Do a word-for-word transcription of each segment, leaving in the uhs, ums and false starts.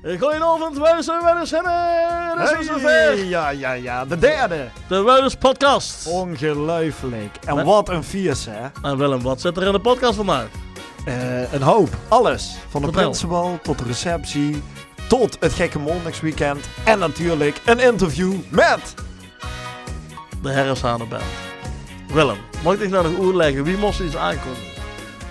Goeienaovend, Wuilus, Wuilus, Henne. 't Is weer zoe wied. Hey, ja, ja, ja, de derde. De Wuilus Podcast. Ongeluifelik. En wat ein fieës, hè? En Willem, wat zit d'r in de podcast vandaag? Eh, ein houp. Alles. Van de prinsebal tot de receptie, tot 't Gekke Maondaagsweekend. En natuurlik ein interview mit de Herreshane Band. Willem, maag ich dich noe nog oetlègke wie mós se get aankóndige?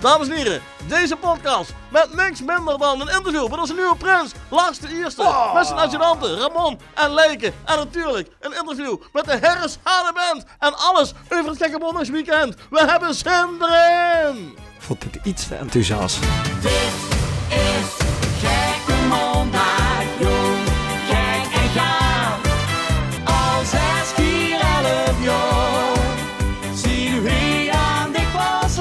Dames en hiere, deze podcast mit niks minder dan ein interview mit ózze nuuje prins, Lars d'n Ierste, mit zien adjudante Ramon en Leike. En natuurlik ein interview mit de Herreshane Band en alles euver 't Gekke Maondaagsweekend. Veer höbbe zin d'rin! Vónd 't get te enthousiast. Dit is Gekke Maondaag, jóng, gek en gaal. Al zès kier elf jaor zien veer aan de klas.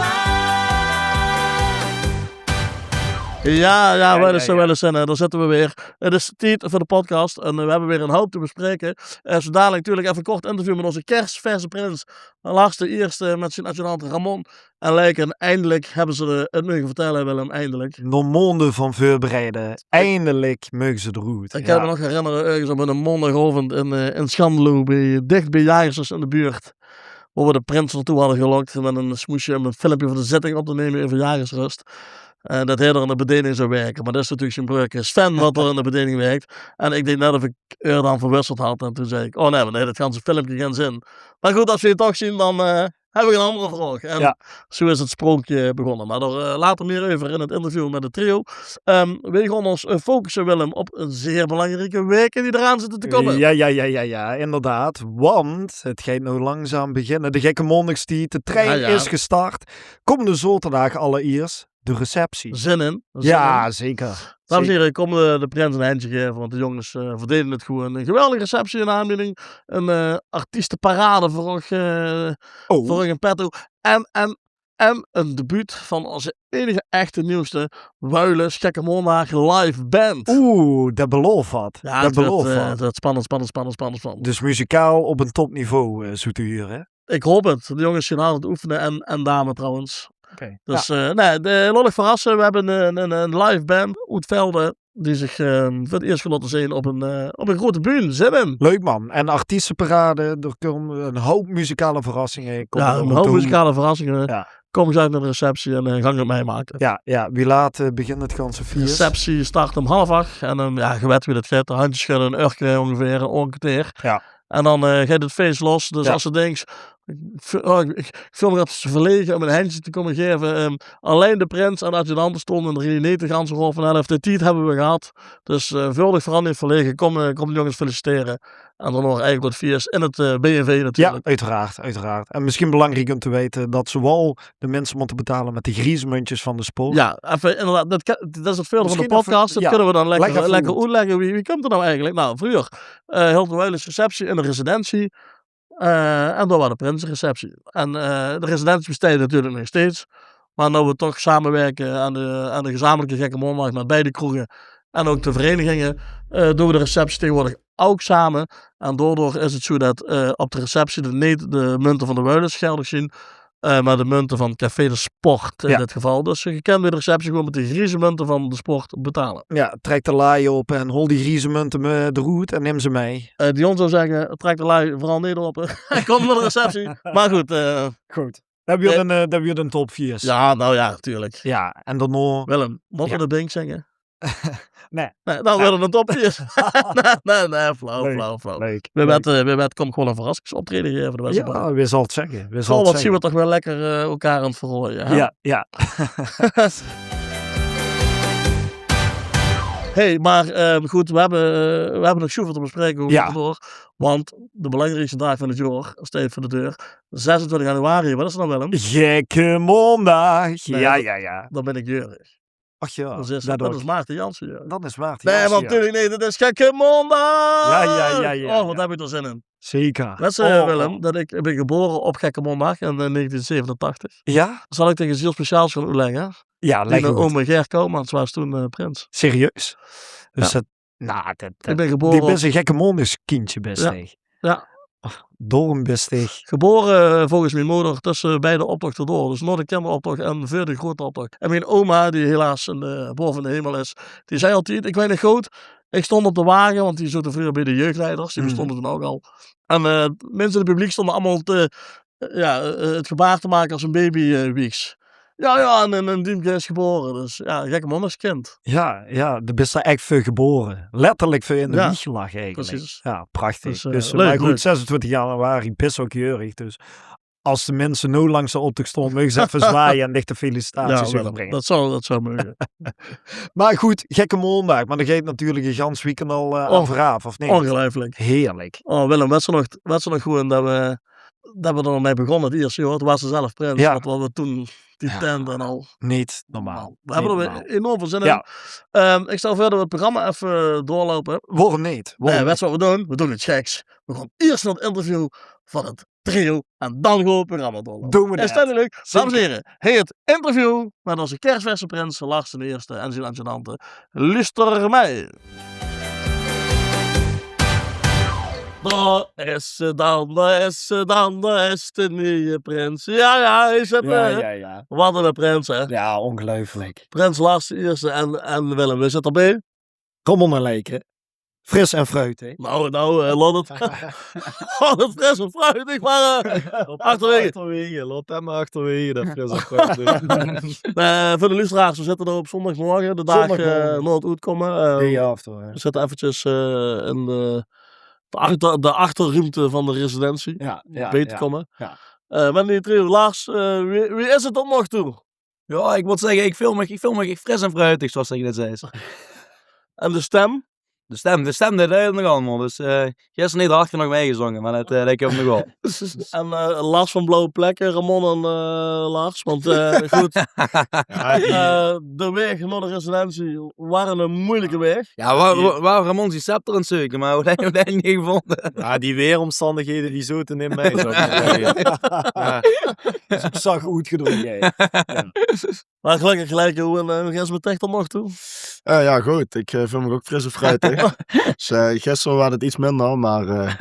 Ja, ja, ja, Wuilus, ja, ja. Wuilus, en, eh, dao zitte veer weer. 't Is tied veur de podcast en, eh, veer höbbe weer ein houp te bespraeke. Eh, zoe dalik natuurlik effe ein kort interview mit ózze kersverse prins, Lars d'n Ierste, mit zien adjudante Ramon. En Leike, en eindelik höbbe ze de, 't meuge vertèlle, Willem, eindelik. Nao maonde van veurbereide, eindelik meuge ze d'roet. Ich kan mich nog herinnere, örges op eine maondaagaovend in, eh, in Schandelo, bie, dich bie Jagersrust in de buurt, wo veer de prins nao toe hadde gelok mit ein smoesje óm ein filmke veur de zitting op te numme euver Jagersrust. Eh, det hae dao in de bediening zou wirke, mer det is natuurlik gein brökske. Sven, wat dao in de bediening wirk. En ich deeg net of ich häör dan verwisseld had. En toen zag ich: "Oh nae, nae, det ganse filmke, gein zin." Mer good, es veer dich toch zeen, dan, eh, höb ich ein anger vraog. En zoe is 't sprookske begonne. Mer dao, eh, later mieë euver in 't interview mit 't trio. Ehm, veer gaon ós, eh, focusse, Willem, op ein zeer belangrieke waeke die d'raan zitte te kómme. Ja, ja, ja, ja, ja, inderdaad. Want 't geit noe langzaam beginne. De Gekke Maondaagstied, de trein is gestart. Kómmende zaoterdaag alleriers de receptie. Zin in? Zin in. Ja, zeker. Dames en hiere, kómme de, de prins ein hendsje gaeve, want de jónges, eh, verdene 't good. Ein geweldige receptie in aanbieding. Ein, eh, artiesteparade veur óg, eh, veur óg in petto. En, en, en ein debuut van ózze einige echte nuujste Wuilus Gekke Maondaag live band. Oeh, det belaof get. Ja, det belaof get. 't Wuuert, eh, 't wuuert spannend, spannend, spannend, spannend, spannend. Dus muzikaal op ein topniveau, eh, zoe te hure, hè? Ich haop 't. De jónges zeen hard aan 't oefene en, en dame trouwens. Oké. Dus, eh, nae, de, laot uch verrasse. Veer höbbe ein, ein, ein live band oet Velde die zich, eh, veur 't iers geit laote zeen op ein, eh, op ein groete bühne. Zin in. Leuk, man. En artiesteparade, d'r kómme ein houp muzikale verrassinge. Ja, ein houp muzikale verrassinge. Ja. Kóm gezellig nao de receptie en, eh, gank 't mitmake. Ja, ja. Wie laat, eh, begint 't ganse fieës? De receptie start óm half ach. En, ehm, ja, ge wet wie det geit. De hendsjes gaon ein uurke óngeveer, ein oor en ein kerteer. Ja. En dan, eh, geit 't fieës los. Dus es se dinks, ich veul, oh, ich, ich veul mich get verlege óm ein hendsje te kómme gaeve. Ehm, allein de prins en de adjudante stónge in de rie, neet de ganse Raod van Elf. De tied höbbe veer gehad. Dus, eh, veul dich veural neet verlege. Kóm, eh, kóm de jónges feliciteren. En dan nog eigelik get fieës in 't, eh, B N V natuurlik. Ja, oeteraard, oeteraard. En mesjien belangriek óm te weite det zoewaal de minse mótte betale mit de grieze muntjes van de spoor. Ja, effe inderdaad, det ka-, det is 't veurdeil van de podcast. Det kónne veer dan lekker, lekker oetlègke. Wie, wie kump 't noe eigelik? Noe, vreuger, eh, hilt de Wuilus receptie in de residentie. Eh, en dao waas de prinsereceptie. En, eh, de residentie besteit natuurlik nog steeds. Mer noe veer toch samewirke aan de, aan de gezamelike Gekke Maondaag mit beide kroege en ouch de vereiniginge, eh, doon veer de receptie taegewoordig ouch same. En daodoor is 't zoe det, eh, op de receptie de, neet de munte van de Wuilus geldeg zeen, eh, mer de munte van Café de Sport in dit geval. Dus ge kint bie de receptie gewoen mit de grieze munte van de sport betale. Ja, trèk de laaj op en haol die grieze munte me-, d'roet en nim ze mei. Eh, Dion zou zègke, trèk de laaj veural neet op. Kóm nao de receptie. Mer good, eh, good. Det wuuert ein, eh, det wuuert ein topfieës. Ja, noe ja, natuurlik. Ja, en daonao... Willem, mót ich de bink zinge? Nae. Nae, dan wuuert 't ein topfieës. Nae, nae, nae, flauw, flauw, flauw. Leuk, leuk. Veer wètte, eh, veer wètte, kómme gewoen ein verrassingoptraeje gaeve, de bèste. Ja, veer zallen 't zègke. Veer zallen 't zègke. Wat zeen veer toch waal lekker, eh, elkaar aan 't verraoje, hè? Ja, ja. Hey, mer, eh, good, veer höbbe, veer höbbe nog zoeväöl te bespraeke, veer mótte door. Want de belangriekste daag van 't jaor steit veur de deur. Zesentwintig januari, wat is 't noe, Willem? Gekke Maondaag. Nae, ja, ja, ja. Dan bön ich jäörig. Ach ja, det ouch. Dan is Maarten Janssen jäörig. Dan is Maarten Janssen jäörig. Nae, natuurlik neet. 't Is Gekke Maondaag. Ja, ja, ja, ja. Oh, wat höb ich d'r zin in. Zeker. Wèts se, Willem, det ich, ich bön gebaore op Gekke Maondaag in, eh, negentien zevenentachtig. Ja? Zal ich dich get hiel speciaals gaon oetlègke? Ja, lèk oet. Diene oom Ger Koumans waas toen, eh, prins. Serieus? Dus det, noe, det, det... Ich bön gebaore op... Doe bös ein Gekke Maondagskindje, bès dich. Ja. Daorum bès dich... Gebaore, eh, volges mien moder tösse beide optochte door. Dus nao de kinderoptoch en veur de groeate optoch. En mien oma, die helaas in de, baove in de hemel is, die zag altied, ich weit nog good, Ik stond op de wage, want die zote vreuger bie de jeugdleiders, die bestonden toen ouk al. En eh, minse in 't publiek stonden allemaol te, eh, ja, eh, 't gebaar te make as 'n baby eh, wiegs. Ja, ja, en, en, en Diemke is gebore. Dus ja, gekke monnikskind. Ja, ja, de bis d'r ech veur gebore. Letterlik veur in de wieg gelag eigelik. Precies. Ja, prachtig. Dus, eh, leuk, maar goed, zesentwintig januari bis ouk jeurig. Dus as de minse noe langs de optoch stonde, meuge ze effe zwaaie en lichte felicitaties euverbringe. Dat zou, dat zou meuge. Maar goed, gekke maondaag. Maar dan geit natuurlik 'n gans weekend al eh, aan veuraaf, of neet? Ongeluifelik. Heerlik. Oh Willem, wets se nog, wets se nog gewoen dat we, dat we d'r nog mei begonne 't ierste jaor? Toen waars se zelf prins. Ja. Wat, wat we toen, die tent en al. Neet normaal. We hebbe d'r weer enorm veur zin in. Ehm, ik stel veur dat we 't programma effe doorloupe. Waorum neet? Nee, wets se wat we doon? We doon get geks. We gaon iers nao 't interview van 't trio en dan gaon we 't programma doorloupe. Is dat neet leuk? Dames en hiere, hei 't interview met oze kersverse prins Lars d'n Ierste en zien adjudante. Luuster mei. Dao is ze dan, dao is ze dan, dao is de nieje prins. Ja, ja, hei zit 'r. Wat 'ne prins, hè? Ja, ongeluifelik. Prins Lars d'n Ierste en, en Willem, wae zit d'r bie? Ramon en Leike. Fris en fruitig. Nou, nou, eh, laot 't, laot 't fris en fruitig maar eh, achterwege. Achterwege, laot 'm maar achterwege, dat fris en fruitig. Eh, veur de luusteraars, we zitte d'r op zóndigmorge, de daag eh, nao 't oetkomme. Eh, we zitte effekes eh, in de, de, achter, de achterruumte van de residentie. Ja, ja, bie te komme. Eh, Wendy, trio, Lars, eh, wie, wie is 't tot nog toe? Ja, ik mót zegge, ik veul mich, ik veul mich ech fris en fruitig, zoeas ik net zag. En de stem? De stem, de stem, dat deit 't nog allemaol. Dus eh, gister neet hard genóg meigezónge, maar dat, eh, dat kump nog waal. En eh, last van blauwe plekke, Ramon en eh, Lars. Want eh, good, eh, de waeg nao de residentie waas 'ne meujelike waeg. Ja, waor, waor, waor Ramon zien scepter aan 't zeuke, maar we hebbe 'm neet gevónje. Ja, die weeromstandighede die zote neet mei, zou ik maar zegge. Ja. Zag oetgedrök, ja. Maar gelökkig geliek, hoe, eh, hoe is 't mit dich tot nog toe? Eh, ja, good. Ik eh, veul mich ouk fris en fruitig. Dus eh, gister waas 't iets minder, maar eh,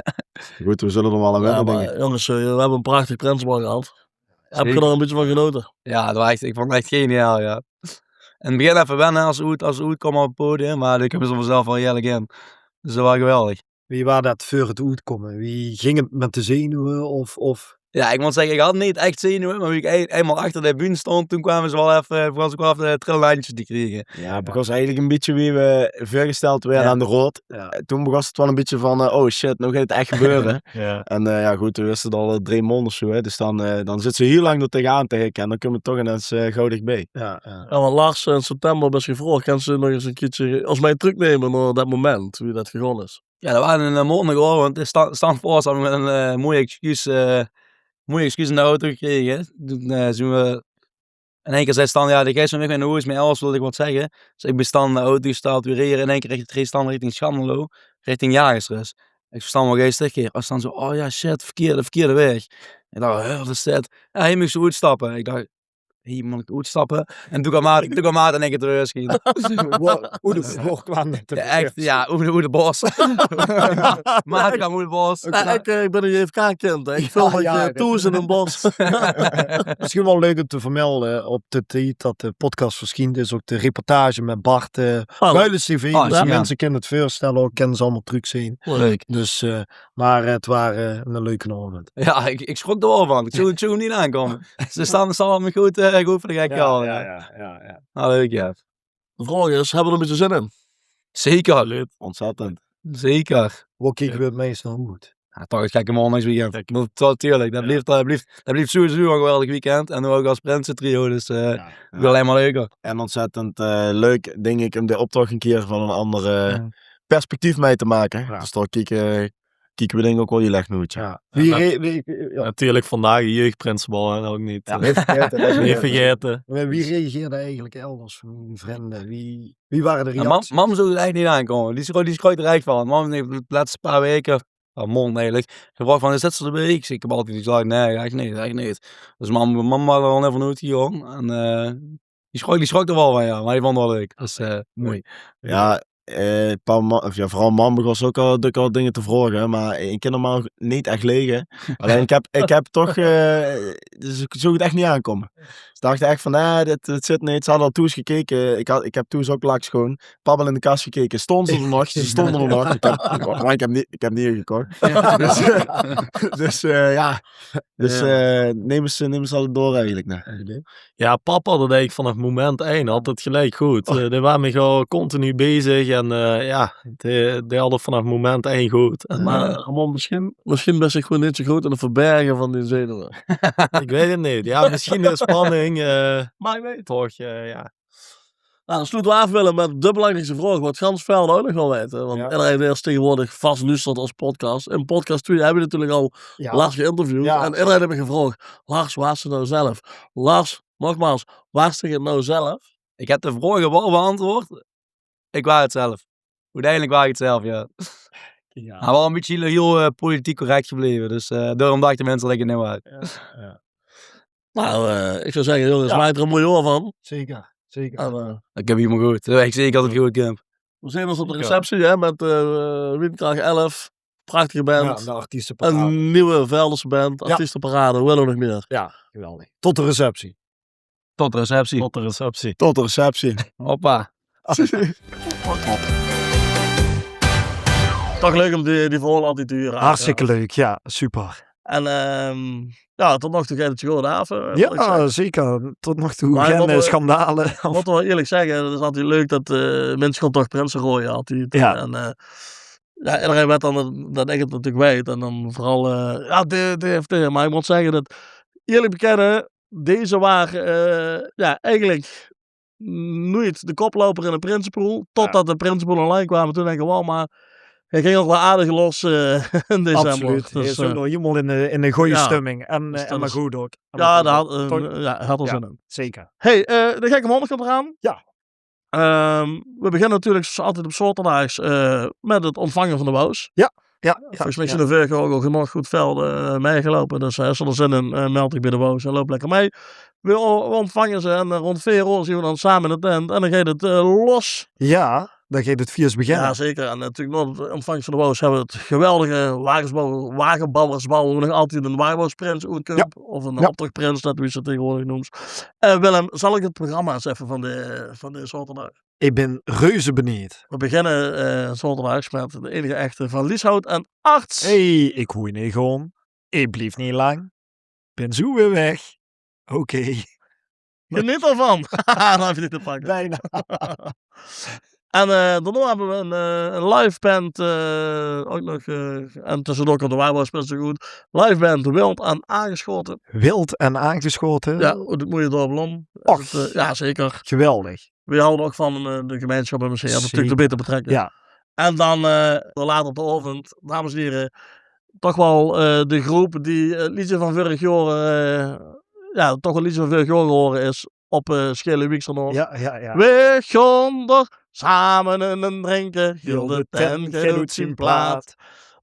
good, we zulle d'r waal aan wenne, dink ik. Jonges, eh, we hebbe 'n prachtig prinsebal gehad. Heb geer d'r 'n bietje van genaote? Ja, dat waas ech, ik vónd 't ech geniaal, ja. In 't begin effe wenne as ze oet, as ze oetkómme op 't podium, maar die kump ze vanzelf waal heerlik in. Dus dat waas geweldig. Wie waas dat veur 't oetkómme? Wie ging 't mit de zenuwe? Of, of? Ja, ik mót zegge, ik had neet ech zenuwe, maar wie ik ei-, einmaol achter de bühne stond, toen kwame ze waal effe, begós ik waal effe de trillende hendjes te kriege. Ja, begós eigelik 'n bietje wie we veurgesteld waere aan de raod. Eh, toen begós 't waal 'n bietje van, eh, oh shit, now geit 't ech gebeure. En eh, ja, good, we wiste 't al eh, drie maond of zoe, hè. Dus dan, eh, dan zits se hiel lang d'r tegenaan te hikke en dan kump 't toch inens eh, gaw dichbie. Ja, want Lars, in september bis se gevraog, kins se nog ins 'n kiertje ós mei trökneme nao dat moment, wie dat gegange is? Ja, dat waas 'ne eh, maondigaovend. Stan, Stan Voors had mit 'n eh, moei excuus, eh, moei excuus in de auto gekrege. Toen eh, zien we in ein kier zag Stan, ja, de geis van mich nao hoes, maar Ellis wilde ik wat zegge. Dus ik bie Stan in de auto gestap, we rieje in ein kier rich-, reej Stan richting Schandelo, richting Jagersrust. Ik verstond waal geis terugkere. Stan zoe, oh ja, shit, verkeerde, verkeerde waeg. Ik dach, hè, wat is dit? Ja, hei mós se oetstappe. Ik dach, hei mót ik oetstappe. En toen kaom Maarten, toen kaom Maarten in ein kier te woord. Oeh, de vlog kwam net. Ech, ja, oeh, oeh, de bos. Maarten kaom oeh, de bos. Ja, ik, eh, ik bin 'n J F K-kind, hè. Ik veul mich eh, thoes in 'n bos. Misschien waal leuk um te vermelde, op de tied dat de podcast verschient is ouk de reportage mit Bart eh, Builens TV. Dus minse kinne 't veurstelle ouk, kinne ze allemaol trökzeen. Leuk. Dus eh, maar 't waas eh, 'ne leuke aovend. Ja, ik, ik schrok d'r waal van. Ik zoog, ik zoog 'm neet aankómme. Ze stan, stan al mich good, eh, good veur de gek te halde. Ja, ja, ja. Ah, leuk, ja. De vraog is, hebbe we d'r 'n bietje zin in? Zeker. Ontzettend. Zeker. Wo kieke we 't meis nao oet? Ja, toch 't Gekke Maondaag weekend. Tuurlik, dat blief, dat blief, dat blief sowieso 'n geweldig weekend. En ouk as prinsetrio, dus eh, weurt allein maar leuker. En ontzettend eh, leuk, dink ik, um de optoch 'n kier van 'n ander eh, perspectief mei te make. Dus dao kieke, kieke we dink ik ouk waal hiel erg nao oet, ja. Wie re-, wie, ja. Natuurlik vandaag de jeugdprinsebal, hè, ouk neet. Neet vergaete. Neet vergaete. Maar wie reageerde eigelik elders van uw vrinde? Wie, wie waas de reactie? Mam, mam zoog 't ech neet aankómme. Die schrook, die schrook d'r ech van. Mam haet de lètste paar waeke, paar maond eigelik, gevraog van, zits se d'rbie? Ik zag, ik heb altied gezag, nee, ech neet, ech neet. Dus mam, mam waas d'r waal effe van oetgegange. En eh, die schrok, die schrok d'r waal van, ja. Maar die vónd 't waal leuk. Dus eh, moei. Ja, eh, paar ma-, of ja, veural mam begós ouk al dök al dinger te vraoge, maar ik kin normaal neet ech liege. Allein ik heb, ik heb toch, eh, dus ik zoog 't ech neet aankómme. dachte echt van, nee, dit, dit zit neet. Ze hadde al thoes gekeke. Ik, had, ik heb thoes ouk laks gewoen pap al in de kas gekeke. Stónde ze d'r nog? Ze stónde d'r nog. Ik heb, ik, maar ik heb neet, ik heb neet ingekoch. Dus, eh, dus eh, ja. Dus eh, neem ens, neem ens al door eigenlijk. Nee. Ja, pap had het eigenlijk vanaf moment één, had het gelijk goed. Eh, die waor mich al continu bezig en eh, ja, die, die had het vanaf moment één goed. En, eh, Ramon, misschien, misschien bes se gewoon neet zo good in het verbergen van die zenuwen. Ik weet het neet. Ja, misschien de spanning. Eh, maar ik weet toch, eh, ja. Nou, dan sloete we af, Willem, met de belangrijkste vraag, wat gans Velde ouk nog wil weten. Want iedereen die is tegenwoordig vast luistert als podcast. In podcast twee hebben we natuurlijk al Lars geïnterviewd. En iedereen heeft me gevraagd: Lars, waas se nou zelf? Lars, nogmaals, waas se het nou zelf? Ik heb de vraag wel beantwoord. Ik waas het zelf. Uiteindelijk waas ik het zelf, ja. Ja. Maar wel een beetje heel, heel eh, politiek correct gebleven. Dus eh daarom dachten mensen dat ik het niet waas. Ja, ja. Nou, eh, ik zou zeggen, jongens, maak er een mooi oor van. Zeker, zeker. En, eh, ik heb helemaal goed. Dat weet ik zeker dat het goed komt. We zien ons op de receptie, hè, met eh Windkracht elf. Prachtige band. Ja, de artiestenparade. Een nieuwe Veldense band, artiestenparade, willen we nog meer? Ja, geweldig. Tot de receptie. Tot de receptie. Tot de receptie. Tot de receptie. Hoppa. Toch leuk om die, die verhalen altijd te huren. Hartstikke leuk, ja, super. En ehm, ja, tot nog toe geit het gewoon af. Eh, ja, zeker. Tot nog toe geen eh, schandalen. Wat we eerlijk zeggen, het is altijd leuk dat eh mensen gewoon toch prinsen gooien altijd. Ja. En eh, ja, iedereen weet dan dat, dat ik het natuurlijk weet. En dan vooral, eh, ja, de, de, de, maar ik moet zeggen dat, eerlijk bekennen, deze waor eh, ja, eigenlijk nooit de koploper in de prinsenpool, totdat de prinsenpool online kwamen. Toen denk ik, wow, maar hij ging ook wel aardig los eh, in december. Absoluut. Dus, hij is ook eh, nog helemaal in de, in de goede stemming. En, dus eh, en dat maar is goed ook. En ja, dat had, eh, ja, had er zin in. Zeker. Hey, eh, de Gekke Maondaag komt eraan. Ja. Ehm, we beginnen natuurlijk zoals altijd op zaterdags eh, met het ontvangen van de wous. Ja, ja. Volgens mij zijn er vorige ook al genoeg goed velden eh, meegelopen. Dus eh, als je er zin in, eh, meld dich bij de wous en loop lekker mee. We, o- we ontvangen ze en eh, rond veer uur zien we dan samen in de tent. En dan gaat het eh, los. Ja, dan gaat het feest beginnen. Ja, zeker. En natuurlijk na de ontvangst van de wous hebben we het geweldige wagenbouw, wagenbouwersbal, waar we nog altijd een wagenbouwersprins uitkomt. Of een optochtprins, net wie ze het tegenwoordig noemt. Eh, Willem, zal ik het programma eens even van de, van de zaterdag? Ik ben reuze benieuwd. We beginnen eh zaterdags met de enige echte van Lieshout en Arts. Hey, ik hoor je niet gewoon. Ik blijf niet lang. Ben zo weer weg. Oké. Geniet ervan. Dan heb je dit te pakken. Bijna. En eh daarna hebben we een, eh, een live band eh, ook nog. Eh, en tussendoor komt de Wagenbouwersprins goed. Live band Wild en Aangeschoten. Wild en Aangeschoten. Ja, uit het mooie dorp Lom. Och, eh, ja, zeker. Geweldig. We houden ook van eh, de gemeenschap en misschien hebben we natuurlijk de beter betrekken. Ja. En dan eh, later op de avond, dames en heren, toch wel eh, de groep die het liedje van vorig jaar, eh, ja, toch een liedje van vorig jaar geworden is op eh Schele Wieksternoord. Ja, ja, ja. We gaan er samen een drinken, heel de tent gaat uit zijn plaat.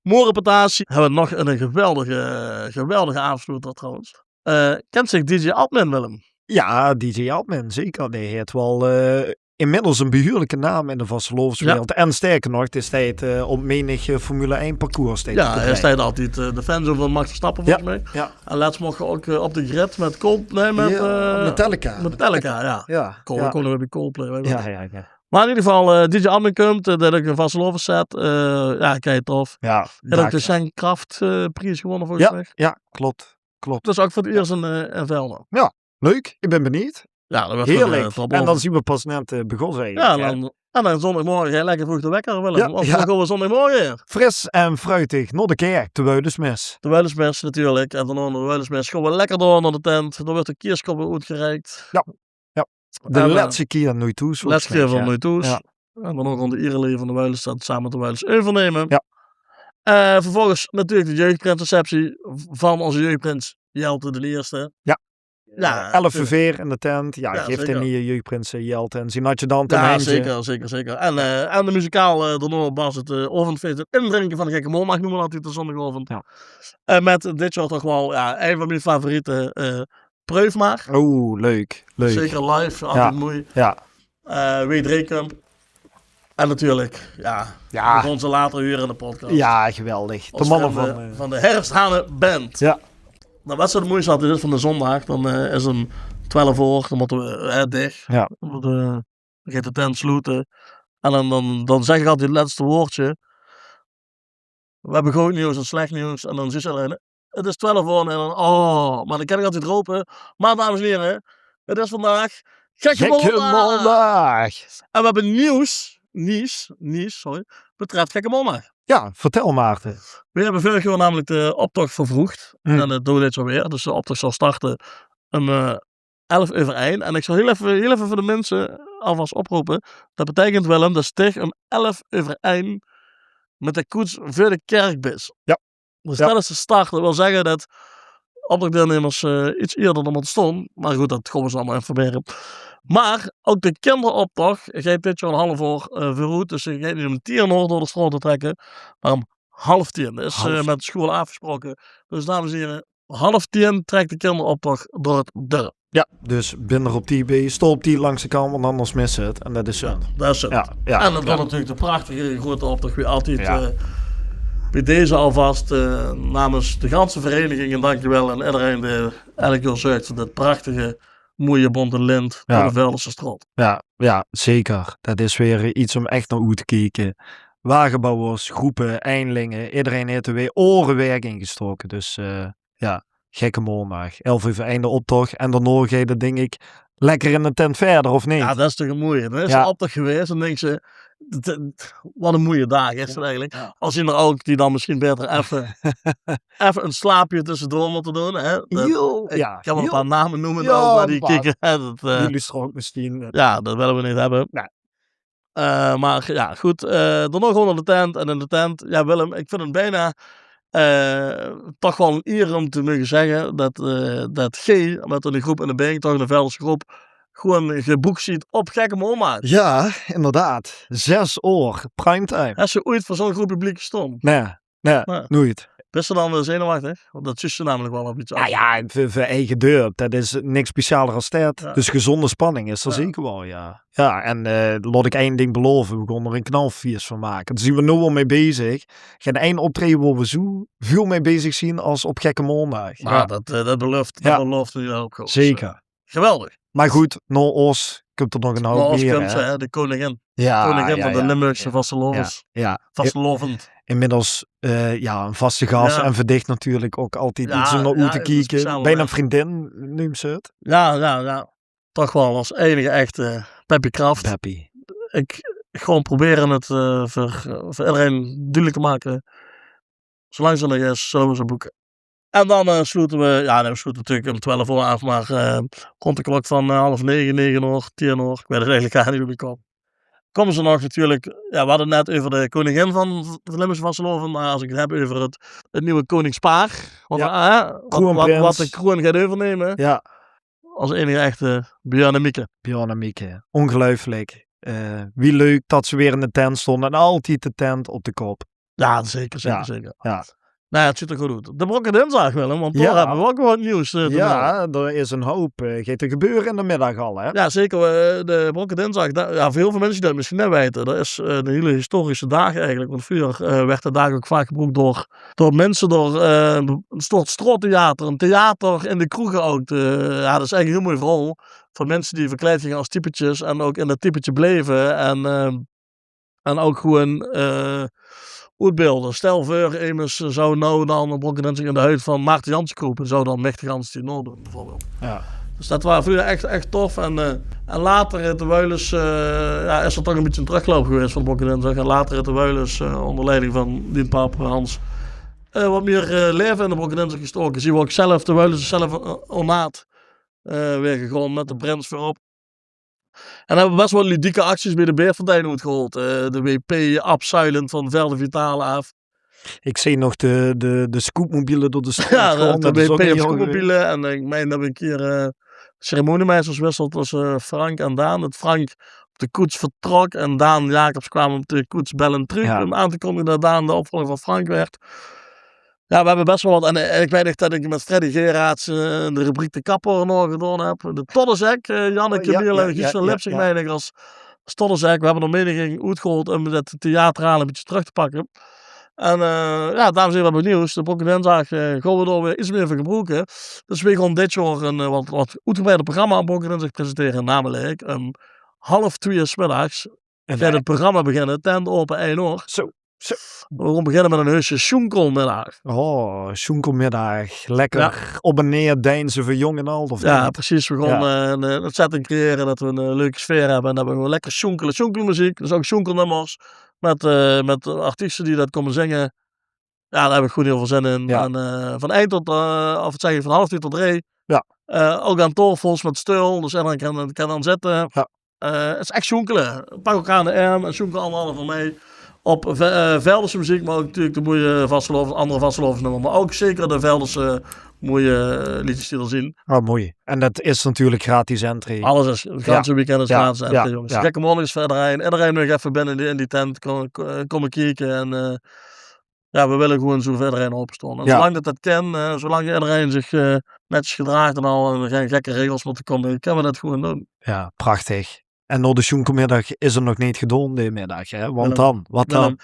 Mooie reputatie. Hebben we nog een geweldige, geweldige afsluiter trouwens. Eh, kent zich D J Admin, Willem? Ja, D J Admin, zeker. Die heeft wel eh, inmiddels een behuurlijke naam in de vastelaoveswereld. Ja. En sterker nog, die stijt eh, op menig eh, Formule één parcours. Stijt ja, hij stijt altijd eh, de fans over Max Verstappen volgens mij. Ja. En laatst mocht je ook eh, op de grid met Cold, nee, met ja, eh, Metallica. Metallica, ja. Ja, Cold, ja. Konden we bij Coldplay. Weet je ja, ja, ja. Maar in ieder geval, eh, D J Admin komt, eh, dat ik een vastelaovesset. Eh, ja, kei tof. Ja, en ook de Sjeng Kraft eh, prijs gewonnen volgens ja, mij. Ja, klopt. Klopt. Dat is ook voor het eerst een, eh, een Velder. Ja, leuk. Ik ben benieuwd. Ja, dat wordt heerlijk. En dan zien we pas net eh, begonnen. Ja, dan, en dan zondagmorgen ga je lekker vroeg de wekker, Willem. Ja, want dan gaan we zondagmorgen weer. Fris en fruitig, naar de kerk, de Wuilesmis. De Wuilesmis natuurlijk. En dan de Wuilesmis gaan we lekker door naar de tent. Dan wordt de kerskop weer uitgereikt. Ja. Ja. De en, eh, laatste keer nooit toe. Laatste keer van nooit toe. Ja. En dan ook rond de iereleven van de Wuilesstad samen met de Wuilus overnemen. Ja. Eh, vervolgens natuurlijk de jeugdprinsreceptie van onze jeugdprins Jelte de Eerste. Ja. Ja, elf uur in de tent. Ja, ja, geeft zeker. Een nieuwe jeugdprins eh, Jelte en zien adjudant een ja, handje. Zeker, zeker, zeker. En, eh, en de muzikaal eh, daarna was het eh avondfeest, het indrinken van de Gekke Maondaag, noemen we altijd de zondagoavond. Ja. En met dit jaar toch wel ja, een van mijn favoriete eh, Preuf maar. Oh, leuk, leuk. Zeker live, altijd mooi. Ja. Eh, W drie Camp. En natuurlijk, ja, ja. We gaan ze later huren in de podcast. Ja, geweldig. De mannen van, eh, van de Herfsthanen Band. Ja. Nou, wat zo de moeite is van de zondag, dan eh, is een twelf oor, dan mótte we, hè, dich. Ja. Dan mótte we, dan geit de tent sloete. En dan, dan, dan zeg ik altied het lètste woordje. We hebbe good nieuws en slech nieuws. En dan zuut iederein: "Het is twelf oor." En dan, oh, maar dan kan ik altied rope: "Maar dames en heren, het is vandaag Gekke Maondaag." En we hebbe nieuws, nieuws, nieuws, sorry, betreft Gekke Maondaag. Ja, vertel, Maarten. We hebbe veurig jaor namelijk de optocht vervroegd. En dat doon we dit jaor weer. Dus de optocht zal starte um, eh, elf euver ein. En ik zal heel effe, heel effe veur de minse alvast oprope. Dat beteikent, Willem, dat se dich um elf euver ein met de koets veur de kerk bis. Ja. Dus dat is de start. Dat wil zegge dat optochtdeelnemers, eh, iets ierder dan mótte staon. Maar good, dat gaon we ze allemaol informere. Maar ook de kinderoptocht geit dit jaor een half oor, eh, veuroet. Dus ze geit niet um tien oor door de straot te trekke, maar um half tien. Dat is, eh, met de school aafgesproke. Dus dames en heren, half tien trekt de kinderoptocht door het dörp. Ja, dus bin d'r op tied bie, staon op tied langs de kant, want anders misse ze het. En dat is zunde. Dat is het. Ja, ja, en dan natuurlijk de prachtige grote optocht, wie altied. Ja. Eh, bie deze alvast, eh, namens de ganse vereniging een dankjewel aan iederein die elk jaor zörgt veur dit prachtige, moeie bonte lint door de Veldense straot. Ja, ja, zeker. Dat is weer iets um echt nao oet te kieke. Wagebouwers, groepe, einlinge, iederein het d'r weer orewerk in gestoke. Dus, eh, ja, Gekke Maondaag. Elf euver ein de optocht en daonao geit het, dink ik, lekker in de tent verder, of niet? Ja, dat is toch een moeie. Dan is de optocht geweest en dinks se: "Wat een moeie daag is het eigenlijk." Ja. Al zien d'r ook die dan misschien beter effe, effe een slaapje tussendoor mótte doon, hè. Dat, ik kan wel een paar name noeme, maar die kieke, hè, dat, eh, die luisteren ook misschien. Ja, dat willen we niet hebben. Nee. Eh, maar ja, goed. Eh, dan nog gewoon nao de tent. En in de tent, ja, Willem, ik vind het bijna, eh, toch wel een eer um te moge zegge dat, eh, dat geej met een groep in de been, toch een Veldense groep, gewoon geboekt ziet op Gekke Maondaag. Ja, inderdaad. Zes oor, primetime. Hes se ooit veur zo'n groep publiek gestoon? Nee, nee, nooit. Bis se dan weer zenuwachtig? Want dat zuus se namelijk wel op iets af. Ja, ja, veur, veur eige dörp, dat is niks specialer als dat. Ja. Dus gezonde spanning is d'r zeker wel, ja. Ja, en, eh, laot ik ein ding beloven, we gaon d'r een knalfeest van make. Daar zien we now al mee bezig. Gein ein optraeje wao we zoe veul mee bezig zien als op Gekke Maondaag. Maar dat, eh, dat belooft, dat belooft in ieder geval goed. Zeker. Geweldig. Maar good, nao os kump d'r nog een hoop mier, hè, de koningin. Ja, koningin van de Limburgse vastelaovend. Ja. Vastelaovend. Inmiddels, eh, ja, een vaste gas en veur dich natuurlijk ook altied iets um nao oet te kieke. Bijna vriendin, neums se het. Ja, ja, ja. Toch wel als enige echte Peppy Kraft. Peppy. Ik gewoon probere het, eh, veur, veur iederein duidelijk te make. Zolang ze er nog is, zullen we ze boeken. En dan, eh, sloete we, ja, nee, we sloete natuurlijk um twelf oor af, maar, eh, rond de klok van, eh, half negen, negen oor, tien oor, ik weet het eigenlijk gaar niet oet mien kop, kome ze nog natuurlijk, ja, we hadde het net euver de koningin van de Limburgse vastelaovend, maar als ik het heb euver het, het nieuwe koningspaar, wat, eh, wat, wat de kroon geit euvernemen. Ja. Als enige echte Björn en Mieke. Björn en Mieke. Ongeluifelijk. Eh, wie leuk dat ze weer in de tent staon en altied de tent op de kop. Ja, zeker, zeker, zeker. Ja. Nou ja, het zuut er good oet. De Brokke Dinsdaag, Willem, want daar hebbe we ook wat nieuws, eh, te melde. Ja, er is een hoop, eh, geit er gebeure in de middag al, hè? Ja, zeker. Eh, de Brokke Dinsdaag, ja, veur heel veel minse die dat misschien net weite, dat is, eh, een hele historische daag eigenlijk. Want vreuger, eh, werd de daag ook vaak gebroekt door, door minse, door, eh, een soort straottheater, een theater in de kroege ook. De, ja, dat is eigenlijk een heel mooi verhaol. Van minse die verkleid ginge als typetjes en ook in dat typetje bleve. En, eh, En ook gewoon, eh, oetbeelde. Stel veur, emes zou now dan op Brokke Dinsdaag in de huid van Maarten Jansen kroepe, zou dan Mick de ganse tied naodoon, bijvoorbeeld. Ja. Dus dat waar vreuger echt, echt tof. En, eh, en later het de Wuilus, eh, ja, is er toch een bietje een terugloop geweest van de Brokke Dinsdaag. En later het de Wuilus, eh, onder leiding van dien pap, Hans, eh, wat mier, eh, leve in de Brokke Dinsdaag gestoke. Zien we ook zelf, de Wuilus zelf, eh, ornaat, eh, weer gegaon met de prins veurop. En hebbe we best wel ludieke acties bie de beerfontein oetgehaold. Eh, de W P afzuilend van Velde Vitale af. Ik zeen nog de, de, de scootmobiele door de straot gaon. Ja, de W P op scootmobiele. En, eh, ik mein dat we een kier, eh, ceremoniemeisters wisselde tussen, eh, Frank en Daan. Dat Frank op de koets vertrok en Daan Jacobs kwaam op de koets bellend truuk um aan te kondige dat Daan de opvolger van Frank werd. Ja, we hebbe best wel wat. En, eh, ik weit nog dat ik met Freddy Gerards, eh, de rubriek De Kapper nog gedaon heb. De Toddezek, eh, Janneke Miele en Guus van Lipsing, mein ik, als, als Toddezek. We hebbe d'r menigeen oetgehaold um dat theatraal een bietje terug te pakke. En eh, jao, dames en hiere, veer höbbe good nuuts. De Brokkendinsdaag, eh, gaon veer dao weer get mieë veur gebroeke. Dus veer gaon dit jaor ein eh, get, get oetgebreider programma aan Brokkendinsdaag presentere. Namelik um half twieë 's middags geit 't programma beginne, tent ope, ein oor. Zo, zo. Veer gaon beginne mit ein heuse sjoenkelmiddaag. Oh, sjoenkelmiddaag. Lekker op en neer deinze veur jóng en aad, of neet? Jao, precies. Veer gaon eh, ein, eh, ein setting creëre det veer ein eh, leuke sfeer höbbe en det veer gewoon lekker sjoenkele. Sjoenkelmeziek, dus ouch sjoenkelnummers. Mit eh, mit artieste die det kómme zinge. Jao, dao höb ich gewoon hiel väöl zin in. Jao. En eh, van ein tot, eh, of wat zègk ich, van half twieë tot drie. Jao. Eh, ouch aan taofels mit steul, dus ederein kan, kan dan zitte. Jao. Eh, 't is ech sjoenkele. Pak elkaar aan de erm en sjoenkel allemaol van mei. Op Ve- eh, Veldese meziek, mer ouch natuurlik de moeie vastelaovend, anger vastelaovesnummers. Mer ouch zeker de Veldese moeie eh, leedjes die d'r zeen. Oh, mooi. En det is natuurlik gratis entree. Alles is, 't ganse weekend is gratis entree, jónges. Gekke Maondaag is veur ederein. Ederein maag effe binne in die, in die tent ko- ko- kómme kieke en eh, jao, veer wille gewoon zo veur ederein aopestaon. En zoelang det det kan, eh, zoelang ederein zich eh, netjes gedraag en al en gein gekke regels mótte kómme, kinne veer det gewoon doon. Jao, prachtig. En nao de sjoenkelmiddaag is 't nog neet gedaon, dae middaag, hè? Want dan, wat dan?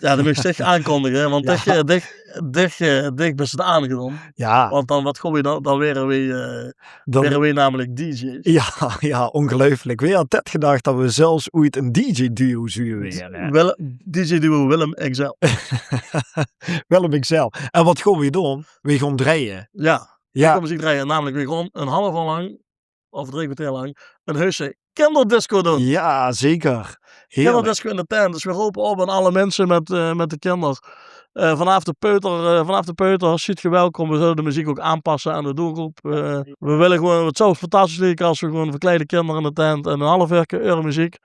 Jao, det mót ich dich aankondige, want dich, eh, dich, dich, eh, dich bis 't aangedaon. Jao. Want dan, wat gaon veer dan? Dan waere veer eh, waere veer namelik dj's. Jao, jao, óngeluifelik. Wae had det gedach det veer zelfs oeit ein dj-duo zouwe waere, hè? Wel, dj-duo Willem X L. Willem X L. En wat gaon veer doon? Veer gaon drejje. Jao. Jao. Veer kómme ziech drejje. Namelik, veer gaon ein half oor lang, of drie kerteer lang, ein heuse kinderdisco doon. Jao, zeker. Heerlik. Kinderdisco in de tent. Dus veer rope op aan alle minse mit eh, mit de kinder. Eh, vanaaf de peuter, eh, vanaaf de peuter zeet geer welkom. Veer zulle de meziek ouch aanpasse aan de doelgroep. Eh, veer wille gewoon, 't zouw fantastisch lieke es veer gewoon verkleide kinder in de tent en ein half oorke, oor meziek.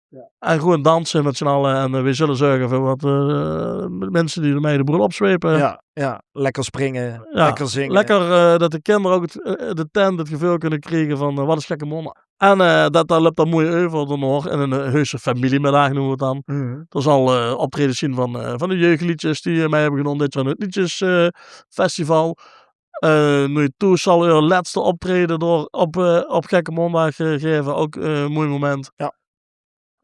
Jao. En gewoon danse mit zien alle. En eh, veer zulle zörge veur wat eh, minse die d'rmei de boel opzwepe. Jao, jao. Lekker springe, lekker zinge. Lekker eh, det de kinder ouch 't, eh, de tent 't geveul kinne kriege van eh, wat is Gekke Maondaag. En eh, det, det löp dan mooi euver daonao in ein eh, heuse familiemiddaag, neume veer 't dan. D'r zal eh, optraejes zeen van eh, van de jeugdleedjes die eh, mei höbbe gedaon dit jaor aan 't leedjesfestival. Eh, noe toe zal 't lètste optraeje dao op eh, op Gekke Maondaag eh, gaeve. Ouch eh, ein mooi moment. Jao.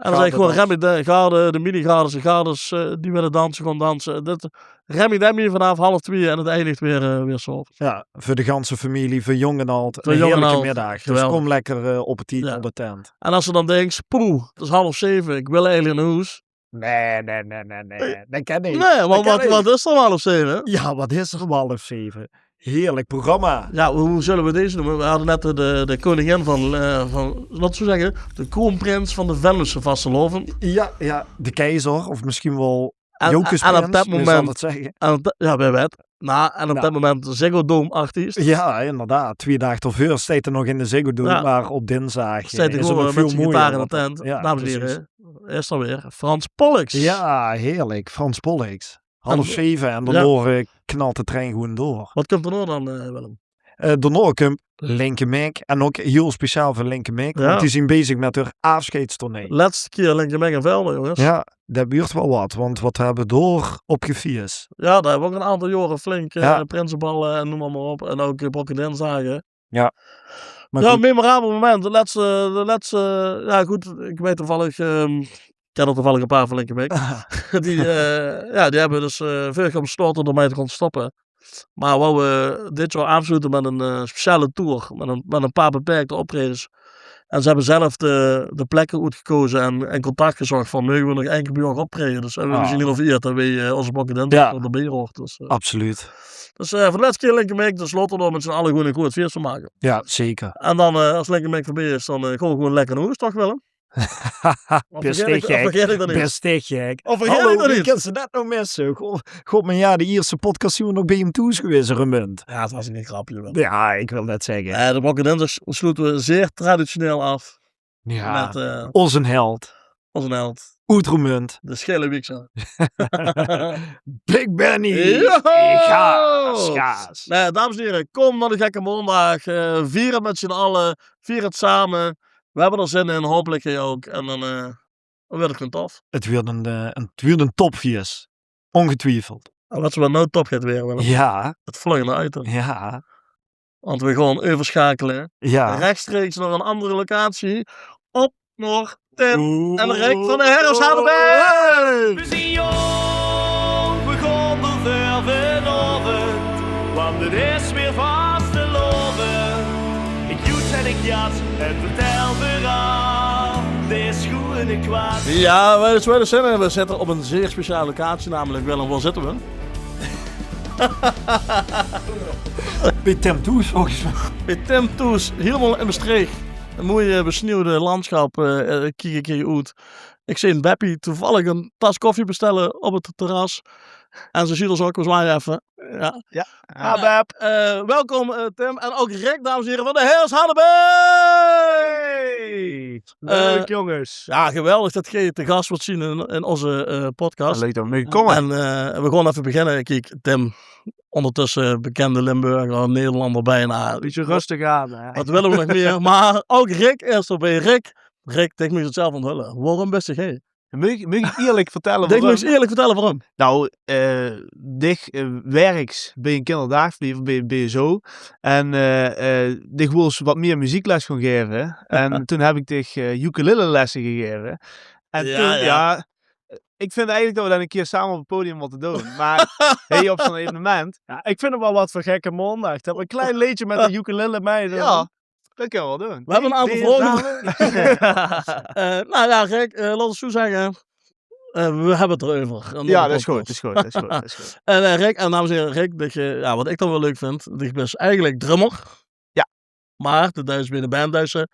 En dan zeen gewoon Remmie de Garde, de minigardes en gardes eh, die wille danse, gewoon danse. Det Remmie Demmie vanaaf half twieë en 't eindig weer eh, weer 's aoves. Jao, veur de ganse femilie, veur jóng en aad, ein heerlike middaag. Dus kóm lekker eh, op 't tied nao de tent. En es se dan dinks, poeh, 't is half zeve, ich wil eigelik nao hoes. Nae, nae, nae, nae, nae. Det kan neet. Nae, want wat, wat is d'r om half zeve? Jao, wat is d'r om half zeve? Heerlik programma. Jao, wie, wie zulle veer deze neume? Veer hadde net de, de, de keuningin van, eh, van, laot ich zo zègke, de kroonprins van de Venlose vastelaovend. Jao, jao, de keizer, of mesjien waal Jocus Prins, wie zal ich det zègke? En op det moment, en op det moment, jao, Ziggo Dome artiest. Jao, inderdaad. Twieë daag d'rveur steit 'r nog in de Ziggo Dome, mer op dinsdaag steit 'r nog väöl mooier in de tent. Jao, dames en hiere, is d'r weer. Frans Pollux. Jao, heerlik. Frans Pollux. Half zeve en daonao eh, knalt de trein gewoon door. Wat kump daonao dan, eh, Willem? Eh, daonao kump Linke Mick en ouch hiel speciaal veur Linke Mick, want die zeen bezig mit häör aafsjeidstournee. Lètste kier Linke Mick in Velde, jónges. Jao, det wuuert waal wat, want wat höbbe veer dao op gefiers? Jao, dao höbbe veer ouch 'n aantal jaore flink eh, prinseballe en neum mer, mer op. En ouch eh, Brokkendinsdage. Jao. Mer good. Memorabel moment. De lètste, de lètste, jao good, ich weit toevallig, ehm, ich ken ouch toevallig e paar van Linke Mick. Die, eh, jao, die höbbe dus eh, veurig jaor beslote d'rmei te gaon stoppe. Mer wouwe dit jaor aafsloete mit 'n eh, speciale toer, mit 'n, mit 'n paar beperkte optraejes. En ze höbbe zelf de, de plekke oetgekoze en, en contact gezóch van: meuge veer nog ein kier bie uch optraeje? Dus höbbe veer mesjien hiel veer iert det veer eh, ózze Brokkendinsdaag d'rbie huuert. Dus eh, absoluut. Dus eh, veur de lètste kier Linke Mick, dus laote veer d'r mit zien alle gewoon e good fieës van make. Jao, zeker. En dan eh, es Linke Mick d'rbie is, dan eh, gaon veer gewoon lekker nao hoes, toch, Willem? Bis dich gek. Bis dich gek. Hallo, wie kins se det noe misse? God, mer jao, de ierste podcast zeen veer nog bie häöm thoes gewaes in Remunj. Jao, 't waas 'n grepke, Willem. Jao, ich wil net zègke. Eh, de Brokkendinsdaag sloete veer zeer traditioneel aaf. Jao, mit eh, ózze held. Ózze held. Oet Remunj. De Sjele Wiekser. Big Benny. Jao! Gaas, gaas. Nae, dames en hiere, kóm nao de Gekke Maondaag. Eh, vier 't mit zien alle. Vier 't same. Veer höbbe d'r zin in, haopelik geer ouch. En dan eh, dan wuuert 't gewoon tof. 't Wuuert 'n eh, 't wuuert 'n topfieës. Óngetwiefeld. En wèts se wat noe top geit waere, Willem? Jao. 't Volgende item. Jao. Want veer gaon euversjakele. Jao. Rechtstreeks nao 'n anger locatie. Op nao Tim en Rick van de Herfshane Band. Hey! Veer zeen jóng, veer 't Is weer vastelaovend. Ik joets en ik jats en vertel veural. 't Is groene kwaad. Ja, wij zijn weer de zin in. We zitten op een zeer speciale locatie, namelijk, Willem, waar zitten we? Bij Tim Toes, volgens mij. Bij Tim Toes, helemaal in Mestreech. Een mooi, eh, besneeuwde landschap, eh, eh, kiek ik hier uit. Ik zie een Beppie toevallig een tas koffie bestellen op het terras. En ze ziet ons ook, we zwaaien even. Ja. Ja. Ah, Bep. Eh, welkom, eh, Tim. En ook Rick, dames en heren, van de Herfshane Band. Hey. Leuk, eh, jongens. Ja, geweldig dat jij te gast wilt zien in, in onze, eh, podcast. Ja, leuk dat we mogen komen. En, eh, we gaan even beginnen. Kijk, Tim, ondertussen bekende Limburger, Nederlander bijna. Beetje rustig aan, hè? Wat willen we nog meer? Maar ook Rick is erbij. Rick, Rick, ik moet het zelf onthullen. Waarom best jij? Mug ik, mug ik eerlijk vertellen waarom? Ik mug eerlijk vertellen waarom. Nou, eh, dich, eh, werks bij een kinderdagverblijf, bij, bij zo. En, eh, eh, dich wools wat meer muziekles gaan geven. En toen heb ik dich, eh, ukulelelessen gegeven. En ja, toen, ja, ik vind eigenlijk dat we dat een keer samen op het podium moeten doen. Maar hey, op zo'n evenement. Ja, ik vind het wel wat voor Gekke Maandag. Dat we een klein leedje met de ukulele meedoen. Ja. Dat kunnen we wel doen. We hebben een aantal vragen. Eh, nou ja, Rick, eh, laat ons zo zeggen. Eh, we hebben het erover. Ja, dat is goed, dat is goed, dat is goed, dat is goed. En, eh, Rick, en dames en heren, Rick, dat je, ja, wat ik dan wel leuk vind, dat je bent eigenlijk drummer. Ja. Maar de Duits bij de band, Duitse